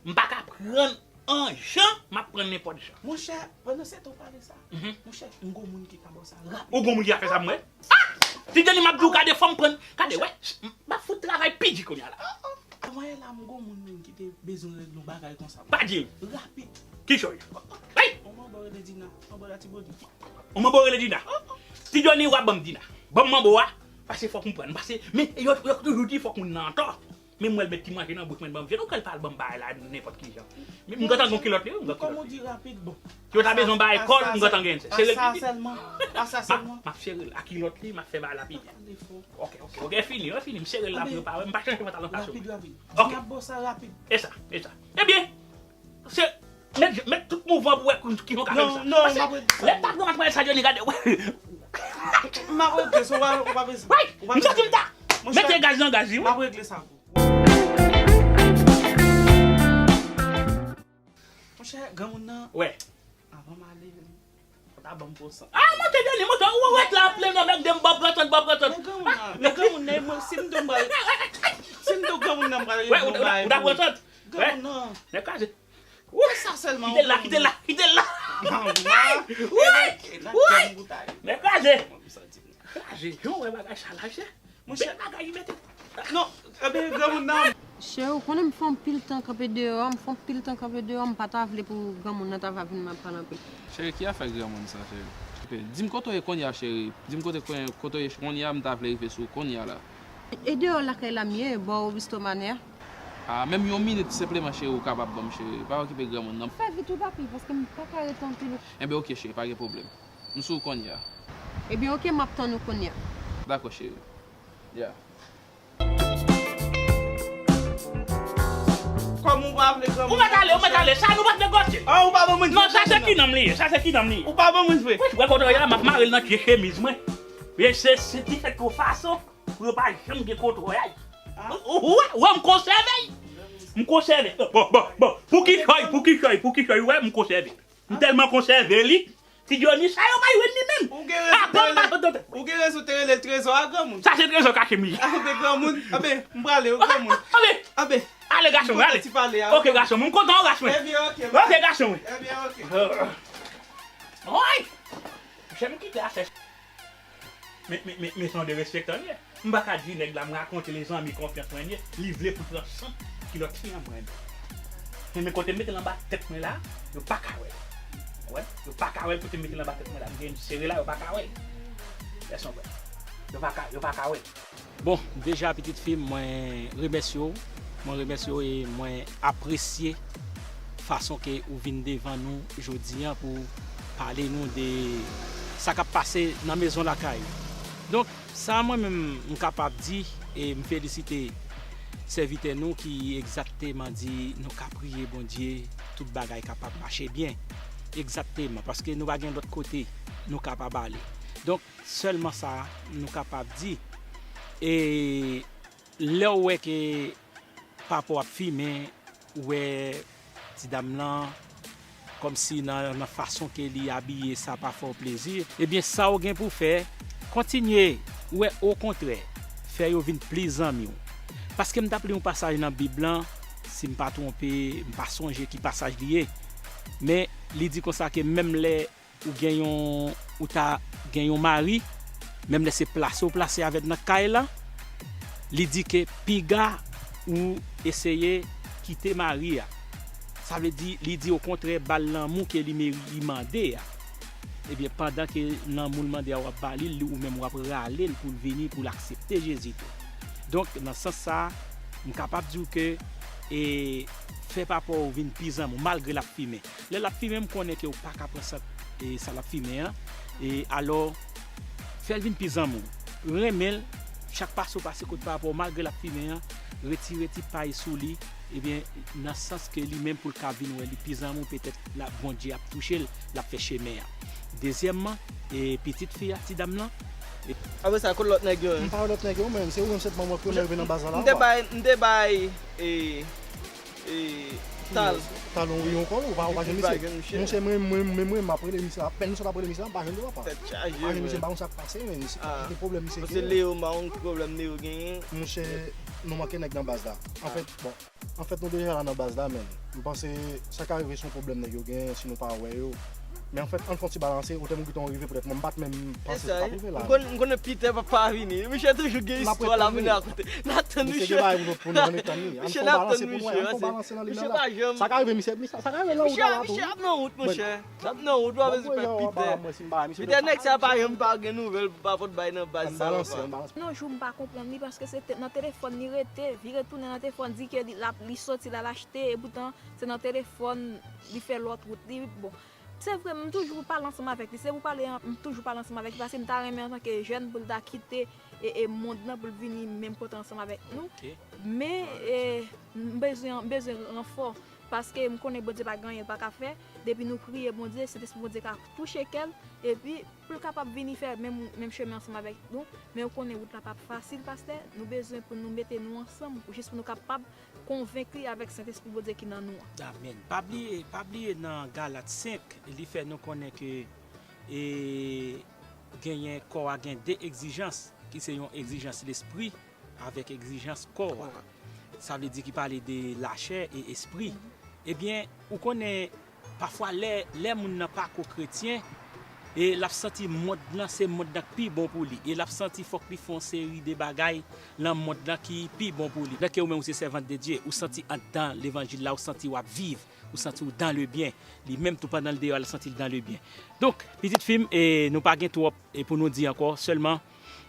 m pa ka pran an jan, m ap pran nenpòt jan. Monchè, pandan se tan w pale sa, monchè, m gon moun ki ka ba w sa rapid. Ou gon moun ki ka fè sa pou mwen? Ah! Ti Joni, m ap di w, gade, fò m pran, gade, wè, m ap fout travay pi di kounye a la. Avan yè la, m gon moun menm ki te bezwen regle yon bagay konsa. Pa di m. Rapid. Ki choy? Hey! On manbo rele Dina, manbo Latibonit. On manbo rele Dina. Ti Joni, w ap ban m Dina. Ban m manbo a, paske fòk m pran, paske, men yo, yo toujou di fòk moun nan antò. Men m wè l met ti manje nan bouch mwen, ban m jete, ou kwè l pa al ban m bagay la nenpòt ki jan. Men m gentan gon kilòt li, wi, m gon kilòt li. Kòm ou di rapid, bon. Yo ta bezwen bay kòl, m gentan gen. Se rel pitit. Asa sèlman, asa sèlman. M ap sere l ak kilòt li, m ap fè bagay la pi byen. Ok, ok, ok, fini, fini, m sere l la pou yo pa wè, m pa chanje pantalon fason. Rapid, rapid. Ok. Di m ap ba w sa rapid. E sa, e sa. Ebyen, se, met, met tout mouvman pou wè ki jan w ka fè m sa. Non, non, m ap regle sa. Lè ta gran ap sa, Johnny, gade, wè. M ap regle sa, ou pa, ou pa bezwen. Wi, m santi m ta. Mete gaz nan gaz, wi. M ap regle sa pou ou. Monchè, granmoun nan. Wè. Avan m ale, fò ta ban m pou san. Ah, monte, Johnny, monte, ou wè la, plen nan bèk de m, ban pran sant, ban pran sant. Men granmoun nan, men granmoun nan, mwen, si m tou m pral, si m tou granmoun nan m pral regle yon bagay pou ou. Wè, ou ta pran sant. Granmoun nan. Nèg kraze. Wè sa sèlman. Kite l la, kite l la, kite l la. Wi! Wi! Nèg kraze. Kraze. Jan w wè bagay sa la, chè. Bèl bagay li mete. Non, ebyen, granmoun nan. Cheri, ou konnen m fè anpil tan kanpe deyò a, m fè anpil tan kanpe deyò a, m pa ta vle pou granmoun nan ta va vin m ap pale anpil. Cheri, ki afè granmoun sa, cheri? Di m kote w ye kounye a, cheri. Di m kote, kote w ye kounye a, m ta vle rive sou ou kounye a la. E deyò lakay la m ye, bò Augusto Manè a. Ah, menm yon minit senpleman, cheri, ou kapab ban m, cheri. Pa okipe granmoun nan. Fè vit wi papi, paske m pa ka rete anpil. Enben, oke, cheri, pa gen pwoblèm. M sou ou kounye a. Ebyen, oke, m ap tann ou kounye a. Dakò, cheri. Ya. Kòm ou pa vle granmoun. Ou mèt ale, ou mèt ale. Sa nou p ap negosye. Ah, ou pa ban mwen vre. Non, sa se kinanm li ye, sa se kinanm li ye. Ou pa ban mwen vre. Wi, wè kote w ye a, m ap mare l nan pye chemiz mwen. Wi, se, se ti fèt ke w fason pou yo pa janm gen kontwòl. Ou, ou, ou wè, wè, m konsève. M konsève. Bon, bon, bon. Pou kichòy, pou kichòy, pou kichòy, ou wè, m konsève. M tèlman konsève li. Ti Johnny, sa yo pa jwenn li menm. Ou gen rezon te rele, ou gen rezon te rele l trezò a granmoun. Sa se trezò kache m ye. Anben granmoun, anben, m prale wi granmoun. Anben, anben. Ale gason, ale. Ti pale a. Oke gason, m kontan w ras mwen. Ebyen oke. Oke gason, wi. Ebyen oke. Woy! Jan m kite afè. Men, men, men, men se yon derespektan li ye. M pa ka di nèg la, m rakonte l e zanmi konfyans mwen li ye, li vle pou pran sant kilòt fi an mwen. Men, men kote m mete l anba tèt mwen la, yo pa ka wè l. Wè, yo pa ka wè l kote m mete l anba tèt mwen la. M gen sere la, yo pa ka wè l. Lèson vre. Yo pa ka, yo pa ka wè l. Bon, deja pitit fi m, mwen remèsye w. Mwen remèsye w e mwen apresye fason ke ou vin devan nou jodi a pou pale nou de sa k ap pase nan mezon lakay ou. Donk, sa mwen menm m kapab di, e m felisite sèvitè nou ki egzakteman di nou ka priye Bondye, tout bagay kapab mache byen. Egzakteman, paske nou pa gen lòt kote nou kapab ale. Donk, sèlman sa nou kapab di. E lè w wè ke papa w ap fimen, ou wè ti dam lan, kòmsi nan, nan fason ke li abiye, sa pa fè w plezi, ebyen, sa w gen pou w fè, kontinye, ou wè, okontrè, fè yo vin plis zanmi w. Paske m t ap li yon pasaj nan Bib lan, si m pa twonpe, m pa sonje ki pasaj li ye, Men li di konsa ke menm lè ou gen yon, ou ta gen yon mari, menm lè se plase w plase avè l nan kay lan, li di ke piga ou eseye kite mari a. Sa vle di, li di okontrè, ba l lanmou ke li meri-, li mande a. Ebyen, pandan ke lanmou l mande a w ap ba li l, ou menm w ap rale l pou l vini, pou l aksepte Jezi tou. Donk, nan sans sa a, m kapab di w ke, e, fè papa w vin pi zanmi w, malgre l ap fimen. Lè l ap fimen, m konnen ke w pa ka pran sa, e, sa l ap fimen an. E alò, fè l vin pi zanmi w. Renmen l, chak pase w pase kot papa w, malgre l ap fimen an, retire ti pay sou li, ebyen, nan sans ke li menm pou l ka vin wè li pi zanmi w, petèt la, Bondye ap touche l, l ap fè chemen an. Dezyèmman, e pitit fi a, ti dam lan, e Apre sa, kot lòt nèg yo? M pa wè lòt nèg yo, men se ou menm sèlman mwen premye rive nan baz la la, m te bay, m te bay, e, e, Tal. Talon wi ankò, ou pa, ou pa jwenn misye. Monchè, mwen, mwen, mwen, mwen, m ap rele misye, apèn m sot ap rele misye, m pa jwenn li, papa. Tèt chaje, m pa jwenn misye, m pa konn sa k pase, men. Ki pwoblèm misye genyen? Monchè, Leon, m pa konn ki pwoblèm Leon genyen. Monchè, nou manke nèg nan baz la. Anfèt, bon, anfèt, nou deja la nan baz la, men. M panse sa ka rive se yon pwoblèm nèg yo genyen si nou pa wè yo. Men anfèt, ann fè yon ti balanse, otè moun gentan rive, petèt mwen m pa t menm panse sa t ap rive la. M konn, m konnen Peter p ap pa vini. Misye toujou gen istwa la pou l rakonte. N ap tann misye. Misye gen bagay pou nou, pou nou ann tann li. Ann fè yon balanse pou nou wè, ann fè yon balanse nan limyè la. Sa ka rive, misye, misye, sa ka rive lè ou ta la tou. Misye ap nan wout, monchè. L ap nan wout, ou pa bezwen pè Peter. Peter nèg sa pa janm pa gen nouvèl, pa pot bay nan baz sa yo pa. Non, jou m pa konprann li, paske se te-, nan telefòn li rete, vire tounen nan telefòn, di ke li, l ap, li soti, l al achte, epoutan, se nan telefòn, li fè lòt wout li. Bon, se vre, m toujou pale ansanm avèk li. Se pou pale, m toujou pale ansanm avèk li, paske m ta renmen antanke jèn pou l ta kite, e, e, mond lan, pou l vini menm kote ansanm avèk nou. Men, e, m bezwen, m bezwen ranfò. Paske m konnen Bondye pa gen anyen l pa ka fè. Depi nou priye Bondye, Sentespri Bondye ka touche kè l, epi pou l kapab vini fè menm, menm chemen ansanm avèk nou. Men ou konnen wout la p ap fasil, pastè. Nou bezwen pou nou mete nou ansanm, jis pou nou kapab konvenk li avèk Sentespri Bondye ki nan nou an. Amèn. Pa bliye, pa bliye nan Galat senk, li fè nou konnen ke, e, genyen kò a gen de egzijans, ki se yon egzijans lespri, avèk egzijans kò a. Sa vle di ki pale de lachè e espri. Ebyen, ou konnen, pafwa lè, lè moun nan pa ko kretyen, e l ap santi mond lan se mond lan k pi bon pou li. E l ap santi fòk li fè yon seri de bagay nan mond lan ki pi bon pou li. Lè ke ou menm ou se sèvant de Dye, ou santi anndan levanjil la, ou santi w ap viv, ou santi w dans le bien. Li menm tou pandan l deyò a, l santi l dans le bien. Donk, pitit fi m, e nou pa gen twòp, e pou nou di ankò, sèlman,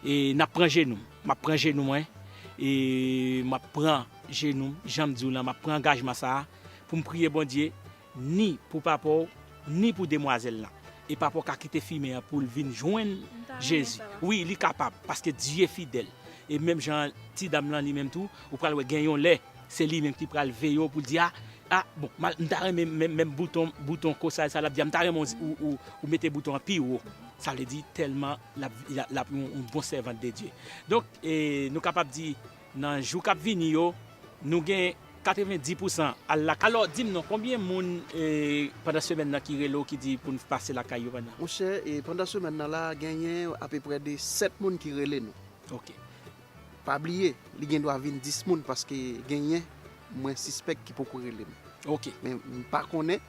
e n ap pran jenou. M ap pran jenou mwen, e m ap pran jenou m, jan m di w lan, m ap pran angajman sa a pou m priye Bondye, ni pou papa w, ni pou demwazèl lan. E papa w ka kite fimen an pou l vin jwenn Jezi. Wi, li kapab, paske Dye fidèl. E menm jan ti dam lan li menm tou, ou pral wè gen yon lè, se li menm ki pral veye w pou l di, a, a, bon, m ta renmen menm, menm bouton, bouton kosay sa l ap di a, m ta renmen ou, ou, ou mete bouton an pi wo. Sa vle di tèlman l ap, l ap, l ap yon, yon bon sèvant de Dye. Donk, e, nou kapab di, nan jou k ap vini yo, nou gen katrevenndis pousan al lakay. Alò, di m non, konbyen moun, e, pandan semèn nan ki rele w, ki di pou n pase lakay yo pandan? Monchè, e, pandan semèn nan la, genyen apeprè de sèt moun ki rele nou. Ok. Pa bliye, li gen dwa vin dis moun paske genyen mwen sispèk ki poko rele m. Ok. Men m pa konnen.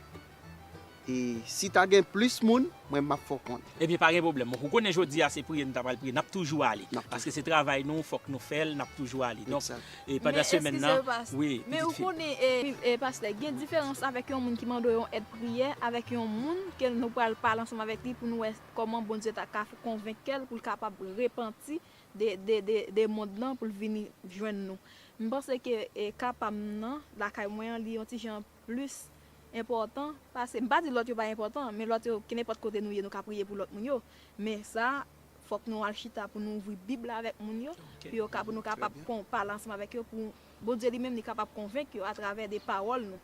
E si ta gen plis moun, mwen m ap fè w konnen. Ebyen, pa gen pwoblèm. Ou konnen jodi a se priye nou ta pral priye. N ap toujou ale. Paske se travay nou, fòk nou fè l, n ap toujou ale. Donk, e pandan semèn nan, wi, pitit fi. Men ou konnen, e, e, pastè, gen diferans avèk yon moun ki mande w yon èd priyè, avèk yon moun ke nou pral pale ansanm avèk li pou nou wè kòman Bondye ta ka konvenk kè l pou l kapab repanti de, de, de, de mond lan pou l vini jwenn nou. M panse ke, e, ka pa m nan, lakay mwen an, li yon ti jan plis enpòtan pase, m pa di lòt yo pa enpòtan, men lòt yo, kenenpòt kote nou ye, nou ka priye pou lòt moun yo. Men sa, fòk nou al chita pou nou ouvri Bib la avèk moun yo, pou yo ka, pou nou kapab kon-, pale ansanm avèk yo, pou Bondye li menm li kapab konvenk yo atravè de pawòl nou.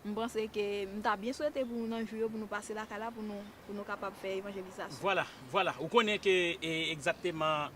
M panse ke m ta byen swete pou nan jou yo, pou nou pase lakay la, pou nou, pou nou kapab fè evanjelizasyon. Vwala, vwala. Ou konnen ke, e, egzakteman,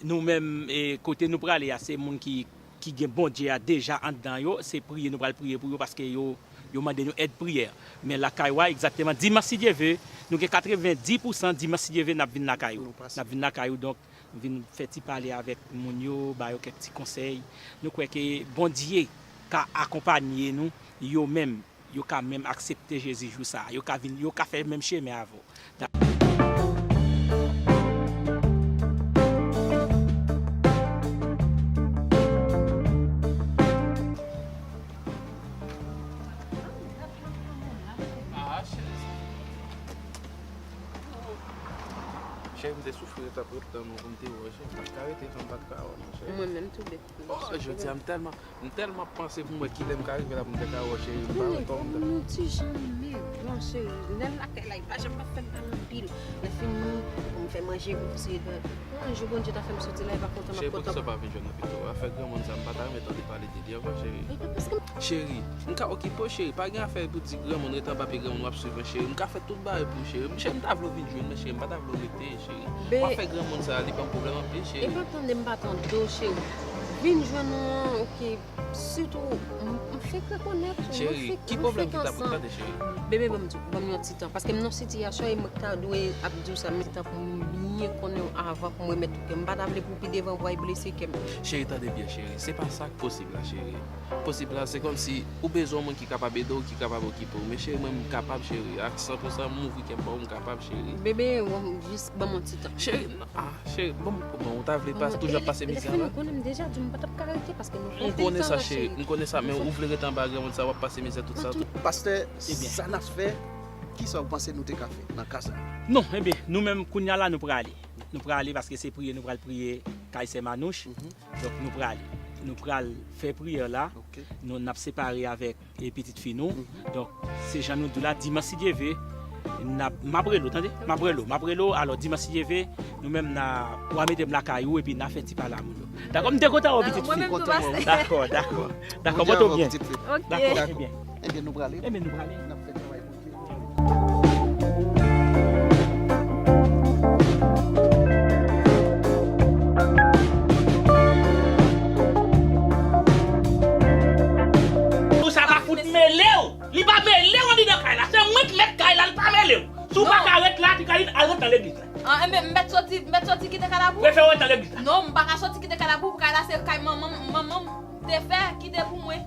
nou menm, e, kote nou prale a, se moun ki, ki gen Bondye a deja anndan yo, se priye nou pral priye pou yo, paske yo, yo mande nou èd priyè. Men lakay ou a, egzakteman, dimanch, si Dye ve, nou gen katrevenndis pousan dimanch, si Dye ve, n ap vin lakay ou. N ap vin lakay ou, donk, vin fè ti pale avèk moun yo, ba yo kèk ti konsèy. Nou kwè ke Bondye ka akonpanye nou, yo menm, yo ka menm aksepte Jezi jou sa a. Yo ka vin, yo ka fè menm chemen avè w. Cheri, m te soufri, t ap ret tann ou pou m te wè w, cheri. M pa t ka rete san m pa t ka wè w, non, cheri. Mwen menm tou, bebe. Oh, jodi a, m tèlman, m tèlman panse pou m wè kilè m ka rive la pou m te ka wè w, cheri. M pa wè tan m ta. Mwen, mwen ti jan, men, bon, cheri, lè m lakay la, li pa janm ap fè m mal anpil. Lè fini, pou m fè manje, pou m sere de. Yon jou Bondye ta fè m soti la, li pa kontan, m ap kontan. Cheri, poukisa w pa vin jwenn anpito a? Afè granmoun sa, m pa ta renmen tande pale de li ankò, cheri. Cheri, m ka okipe w, cheri. Pa gen afè pou di granmoun, ret anba pye granmoun, w ap swiv mwen, cheri. M ka fè tout bagay pou ou, cheri. Cheri, m ta vle w vin jwenn mwen, cheri. M pa ta vle w rete, cheri. W ap fè granmoun sa, li ban m pwoblèm anpil, cheri. Epa tande, m pa tande w, cheri. Vin jwenn ou an, oke. Sitou, m, m fenk rekonèt ou, mwen fenk, mwen fenk ansanm. Cheri, ki pwoblèm ki ta pou tande, cheri? Bebe, ban m di w, ban m yon ti tan. Paske m nan sitiyasyon e mwen ki ta dwe ap di w sa, men ti tan pou m byen konnen w avan, pou m remèt ou kè m. M pa ta vle pou pi devan w pral blese kè m. Cheri, tande byen, cheri. Se pa sa k posib la, cheri. Posib la, se kòmsi ou bezwen yon moun ki kapab ede w, ki kapab okipe w. Men cheri, mwen, m kapab, cheri. Ak san pou san, m ouvri kè m ba w, m kapab, cheri. Bebe, w jis ban m yon ti tan. Cheri, non, ah, cheri, bon, bon, ou ta vle pas, toujou ap pase mizè la? Lè fini, ou konnen m deja di w m pa t ap ka rete paske nou fè anpil tan ansanm, cheri. M konnen sa, cheri. M konnen sa, men ou vle rete anba granmoun sa, w ap pase mizè tout sa, tout. Pastè, sa n ap fè, kisa w panse nou te ka fè nan ka sa a? Non, ebyen, nou menm, kounye a la, nou prale. Nou prale paske se priye, nou pral priye kay sè Manouch. Donk, nou prale. Nou pral fè priyè la. Nou, n ap separe avèk e pitit fi nou. Donk, se jan nou di w la, dimanch si Dye ve, n ap, m ap rele w, tande? M ap rele w, m ap rele w. Alò, dimanch si Dye ve, nou menm, n a, w a mete m lakay ou, epi n a fè ti pale a moun yo. Dakò, m te kontan wè w, pitit fi. Mwen menm tou, pastè. Dakò, dakò. Dakò, pote w byen. Dakò, ebyen. Ebyen, nou prale. Ebyen, nou prale. N ap fè travay Bondye. Ou sa pa fout mele w. Li pa mele w andidan kay la. Se mwen k mèt kay la, li pa mele w. Si w pa ka ret la, Tikaline, al ret nan legliz la. Ah, enben, m mèt soti, m mèt soti kite kay la pou ou? Prefere w ret nan legliz la. Non, m pa ka soti kite kay la pou ou, pou kay la se kay manman m, manman m te fè, kite pou mwen.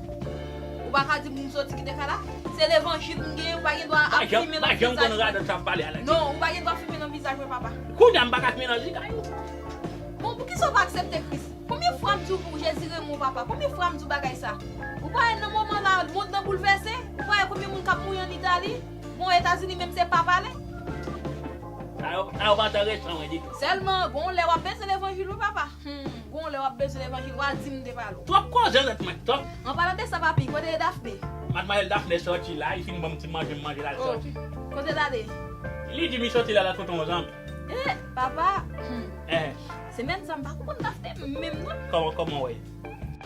Ou pa ka di pou m soti kite kay la. Se levanjil m genyen, ou pa gen dwa ap fimen nan vizaj mwen. Non, ou pa gen dwa fimen nan vizaj mwen, papa. Kounye a m pa ka fimen nan vizaj ou. Bon, poukisa w pa aksepte Kris? Konbyen fwa m di w pou Jezi renmen w, papa? Konbyen fwa m di w bagay sa? Ou pa wè nan moman la, mond lan boulvèse? Ou pa wè konbyen moun k ap mouri ann Itali? Bon, Etazini menm se pa pale. Sa yo, sa yo pa enteresan mwen ditou. Sèlman, gon lè w ap bezwen levanjil wi, papa. Hmm, gon lè w ap bezwen levanjil, w a di m te pale w. Twòp koze nan tèt mwen, twòp. An palan de sa, papi, kote Dafne? Madmwazèl Dafne sòti la, li fin ban m ti manje m manje la, li sòti. Kote l ale? Li di m li sòti la, l al kote yon zanmi. Eh, papa. Hmm. Eh. Semèn sa, m pa konprann Dafne menm non. Kòman, kòman w wè?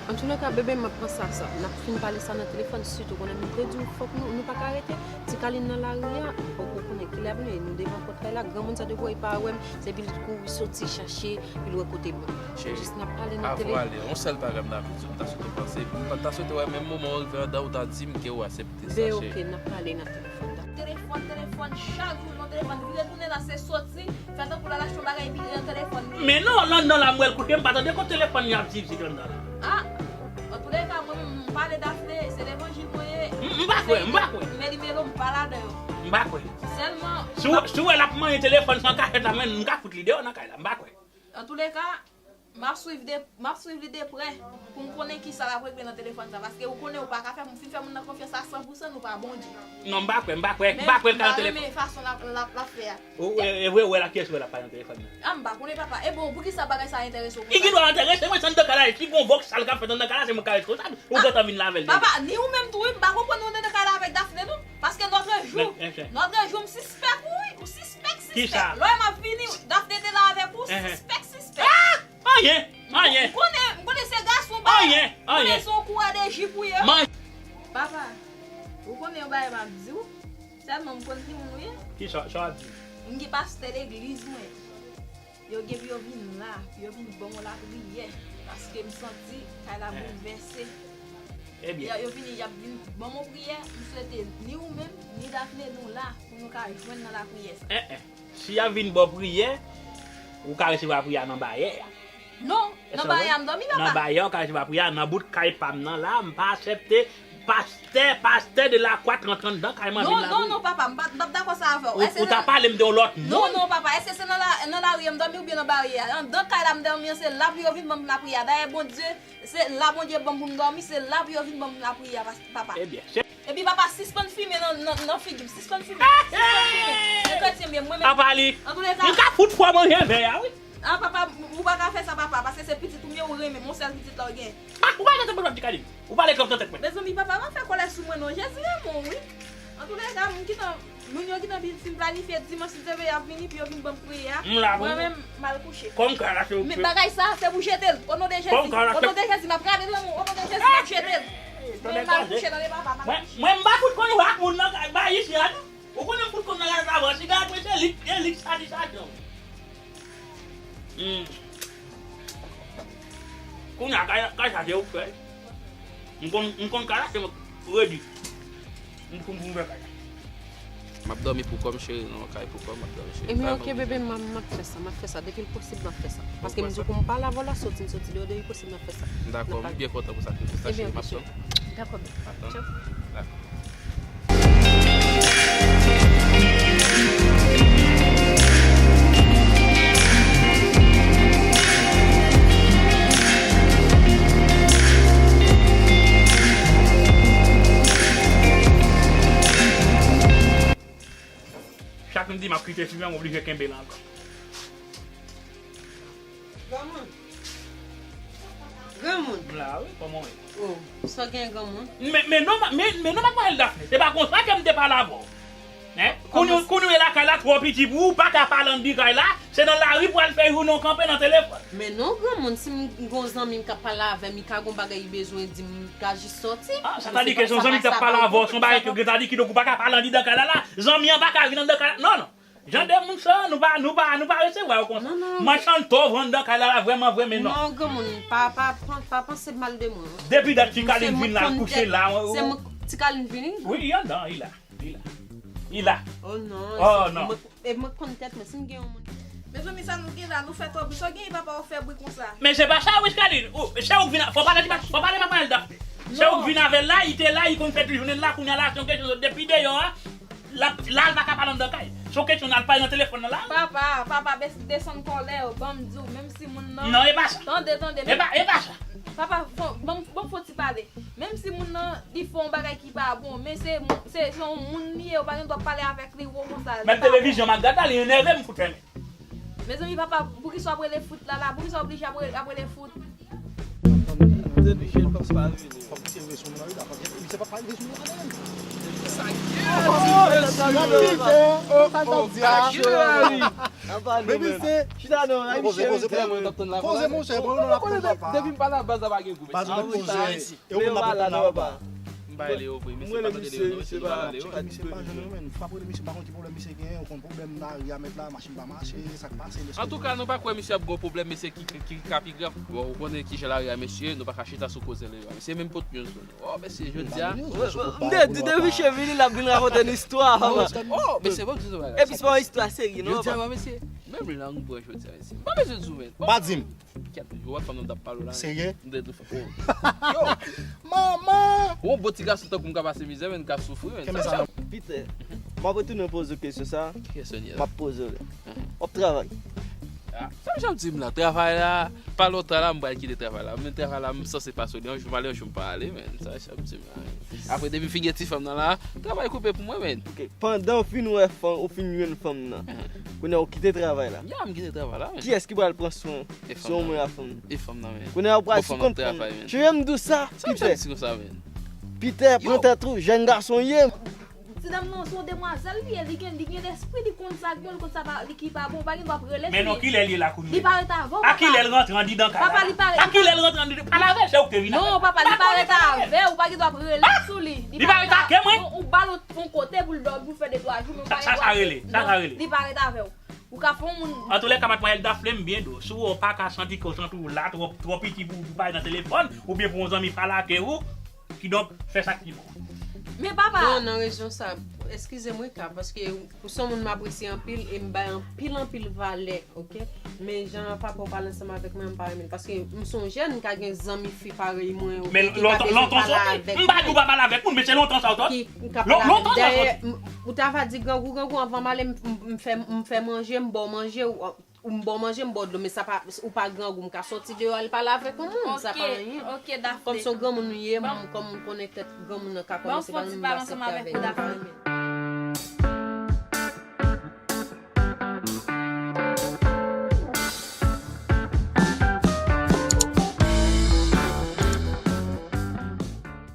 Antoulèka, bebe, m ap panse a sa. N ap fin pale sa nan telefòn, sitou konnen m te di w fòk nou, nou pa ka rete. Tikaline nan lari a, m poko konnen kilè l ap vini, nou devan pòt kay la, granmoun sa depi w wè, li pa wè m, se epi l kouri soti chache, epi l wè kote m ye. Cheri, jis n ap pale nan telefòn. Avan w ale, yon sèl bagay m ta vle di w, m ta swete w panse, m ta swete wè menm moman w rive anndan, ou ta di m ke w aksepte sa, cheri. Be, oke, n ap pale nan telefòn. Telefòn, telefòn, chak jou nan telefòn, vire tounen la, se soti. Fè tankou l al achte yon bagay epi li nan telefòn li. Men non, l anndan la m wè l kouche, m pa tande kot telefòn li ap zizit anndan la. Ah, antoulèka, mwen menm, m pale Dafne, se levanjil mwen ye. M, m pa kwè, m pa kwè. Men li mele w, m pa ladan yo. M pa kwè. Sèlman. Si w, si w wè l ap manyen telefòn san kachèt la, men m ka fout li deyò nan kay la, m pa kwè. Antoulèka, M ap swiv de, m ap swiv li de prè pou m konnen kisa l ap regle nan telefòn sa, paske ou konnen ou pa ka fè, fin fè moun nan konfyans a san pou san, nou pa Bondye. Non, m pa kwè, m pa kwè, m pa kwè l ka nan telefòn. Men m pa renmen fason l ap, l ap, l ap fè a. Ou, e, e vre, ou wè l ak kiyès, ou wè l ap pale nan telefòn nan? Ah, m pa konnen, papa. E bon, poukisa bagay sa enterese w konsa? Li gen dwa enterese mwen, si anndan kay la, si gon vòksal k ap fèt anndan kay la, se mwen k ka responsab. Ou gentan vin lave l deja. Papa, ni ou menm tou, wi, m pa konprann ou anndan kay la avèk Dafne, non. Paske nòtrejou, nòtrejou, m sispèk ou, wi, ou sispèk, sispèk. Kisa? Lè m ap vini, Dafne te la avèk ou, sispèk, sispèk. Ah! Anyen, anyen. M konnen, m konnen se gason, ba. Anyen, anyen. M konnen se yon kourè de jip ou ye. Papa, ou konnen yon bagay m ap di w. Sèlman m konn ki moun ou ye. Kisa, sa w ap di? M gen pastè legliz mwen. Yo gen pou yo vin la, pou yo vin ban m yon lapriyè, paske m santi kay la boulvèse. Ebyen. Yo, yo vini, y ap vin ban m yon priyè, m swete ni ou menm, ni Dafne, nou la, pou nou ka jwenn nan lapriyè sa. Eh, eh. Si y ap vin ba w priyè, ou ka resevwa priyè a nan bayè a. Non, nan bayè a m dòmi, papa. Nan bayè a, ou ka resevwa priyè a, nan bout kay pa m nan la, m pa aksepte Pastè, pastè de la kwa t rantre anndan kay mwen vin la. Non, non, non, papa, m pa, m p ap dakò sa avè w. Ou, ou ta pale m de yon lòt moun. Non, non, papa, èske se nan la, nan lari a m dòmi oubyen nan baryè a? Anndan kay la m dòmi an, se la pou yo vin ban m lapriyè a. Dayè, Bondye, se la Bondye ban m pou m dòmi, se la pou yo vin ban m lapriyè a, pas-, papa. Ebyen, se Epi papa, sispann fimen nan, nan, nan figi m, sispann fimen, sispann fimen. Se kretyen m ye, mwen menm. Papa li. Antouleka. Li ka fout fò manje vè a, wi. Ah, papa, ou pa ka fè sa, papa, paske se pitit ou m ye, ou renmen m, yon sèl pitit la ou gen. Ah, ou pa gen tèt mwen, w ap di Kalin. Ou pale twòp nan tèt mwen. Mezanmi, papa, pa fè kòlè sou mwen, non. Jezi renmen w, wi. Antouleka, m gentan, moun yo gentan fin planifye dimanch, si Dye vle, y ap vini, pou yo vin ban m priyè a. M la pou ou. Mwen menm, m al kouche. Kòm karache ou. Men bagay sa, se pou jete l. O non de Jezi. Kòm karache. O non de Jezi, m ap rale lanmou. O non de Jezi, m ap jete l. Mwen, m al kouche, tande papa, m al kouche. Mwen, mwen, m pa fout konn ou ak moun nan kay, ba isi a, non. Ou konnen m fout konn nan kay sa, bon, siga mwen se lik, se lik sa, li sa, non. Hmm. Kounye a, kay, kay sa, se ou k fè. M konn, m konn kay la, se mwen k redi. M konn pou m fè kay la. M ap dòmi pou kò m, cheri, nan yon kay pou kò m, m ap dòmi, cheri. Ebyen, oke, bebe, m, m ap fè sa, m ap fè sa. Depi l posib, m ap fè sa. Paske m di w pou m pale avè w la, soti, m soti deyò, depi l posib, m ap fè sa. Dakò, m byen kontan pou sa, pou sa, cheri, m ap tann. Dakò, bebe. Tchao. Dakò. Chak m di m ap kite fimen, m oblije kenbe l ankò. Granmoun. Granmoun. M la wi, kòman w ye? Oh, sa w gen granmoun? Men, men non, men, men non, madmwazèl Daphné, se pa konsa ke m te pale avè w. Hein? Kounye, kounye w ye lakay la twò piti pou ou, ou pa ka pale anndan kay la, se nan lari pou al fè jounen w kanpe nan telefòn. Men non, granmoun, si m gon zanmi m k ap pale avè m, li ka gon bagay li bezwen di m, m ka jis sòti. Ah, sa ta di ke se yon zanmi k t ap pale avè w, se yon bagay ke, sa ta di kidonk ou pa ka pale anndan kay la la, zanmi an pa ka vin anndan kay la, non, non. Jan de moun sa, nou pa, nou pa, nou pa resevwa yo konsa. Non, non. Machann tòv anndan kay la, la, vrèman vre, men non. Non, granmoun, pa, pa, pa, pa panse mal de mwen. Depi dat Ti Kalin vin la, l kouche la. Se mwen, Ti Kalin vini? Wi, li anndan, li la. Li la. Li la. Oh non. Oh non. E mwen konn tèt mwen, si m gen yon moun. Mezanmi, sa nou gen la, nou fè twòp bri. Sa w genyen, papa, w fè bri konsa? Men se pa sa, wi, Kalin. Ou, se ou k vin, fò pale, fò pale, papa, l Daphné. Se ou k vin avè l la, li te la, li konn fè tout jounen l la, kounye a la, se yon kesyon depi deyò a. L ap, la, l pa ka pale anndan kay. Se yon kesyon n al pale nan telefòn nan la. Papa, papa, bes-, desann kòlè w, ban m di w, menm si moun nan. Non, e pa sa. Tande, tande. E pa, e pa sa. Papa, fò, ban m, ban m fè yon ti pale. Menm si moun nan, li fè yon bagay ki pa bon, men se, se, se yon moun li ye, ou pa gen dwa pale avèk li wo konsa. Menm televizyon m ap gade la, li enève m fout fèmen. Mezanmi, papa, poukisa w ap rele fout la, la? Poukisa w oblije ap rele, ap rele fout? Depi chen pa pa vini. Fòk misye rele sou moun nan, wi, la, fòk misye pa pa rele sou moun nan, non. Sa k ye? Oh, sa k ap di a? Baby, se chita non, la, poze, poze, poze, monchè, bon, nou la pou papa. Depi m pa la, baz la pa gen gou, mesye. Baz, nou poze. E ou menm la pou papa. M pa rele yo vre, mesye pa tande Leo non, mesye pa rele yo. Misye pa jwenn yo, men. Fò ap rele misye, m pa konn ki pwoblèm misye genyen, ou konn pwoblèm lari a mèt la, machin pa mache, sa k pase, lè. Antouka, nou pa kwè misye ap gon pwoblèm, mesye, ki, ki, ki ka pi grav. Bon, ou konnen kijan lari a, mesye, nou pa ka chita sou koze Leo a. Mesye menm pot news pou nou. Oh, mesye, jodi a. M te di depi misye vini, l ap vin rakonte n istwa. Oh, mesye, bon, di nou bagay. Epi se pa yon istwa serye, non, papa. Jodi a, mesye, menm lang m pran jodi a, mesye. M pa bezwen di w, men. M pa di m. Kèt, ou wè fanm nan t ap pale w la. Serye? M te tou fè. Yo! Manman! Ou yon bon ti gason tankou m ka pase mizè, men m ka soufri, men. Kenbe sa. Peter, m ap retounen poze w kesyon sa. Ki kesyon li a? M ap poze w li. W ap travay? Ah, sa misye ap di m la? Travay la, pa lontan la, m pral kite travay la. Men travay la, m sanse pase w li yon jou, m ale yon jou, m pa ale, men. Sa misye ap di m la, men. Apre, depi m fin gen ti fanm nan la, travay koupe pou mwen, men. Ok, pandan w fin wè fanm, ou fin jwenn fanm nan, kounye a ou kite travay la. Ya, m kite travay la, men. Kiyès ki pral pran swen, swen mwen a fanm nan? E fanm nan, men. Kounye a ou pral sou kont fanm nan. Cheri, m di w sa, Peter. Peter, pran tèt ou, jèn gason w ye. Ti dam nan se yon demwazèl li ye, li gen, li gen lespri, li konn sa k bon, li konn sa pa, li ki pa bon, ou pa gen dwa ap rele sou li. Men non, kilè li ye la kounye a? Li pa ret avè w, papa. A kilè l rantre andidan kay la? Papa, li pa ret. A kilè l rantre andidan? Pale avè l, se ou k te vin avè l. Non, papa, li pa ret avè w, ou pa gen dwa ap rele sou li. Li pa ret avè mwen? Ou ba l yon kote pou l dòmi, pou l fè de twa jou, men ou pa gen dwa ap rele. Sa, sa rele? Sa sa rele? Li pa ret avè w. Ou ka fè yon moun. Antoulèka, madmwazèl Daphné, m byen di w. Si w wè w pa ka santi ke w santi w la, twò, twò piti pou, pou pale nan telefòn, oubyen pou yon zanmi pale ak ou, kidonk, fè sa k pi bon. Men papa. Non, nan rezon sa, Eskize m wi, Ka, paske ou se yon moun m apresye anpil e m bay anpil, anpil valè, oke? Men jan papa w pale ansanm avèk mwen, m pa renmen l. Paske m se yon jèn, m ka gen zanmi fi parèy mwen, oke, Men lontan lontan w soti. M pa di w pa pale avèk moun, men se lontan sa w soti. Lontan sa w soti. Ou ta va di grangou, grangou, anvan m ale, m fè manje, m ba w manje, ou m ba w manje, m ba w dlo, men sa pa, ou pa grangou, m ka soti deyò al pale avèk yon moun, sa pa anyen. Kòm se yon granmoun ou ye, kòm m konnen tèt granmoun nan ka kòmanse, pa menm m aksepte avè l.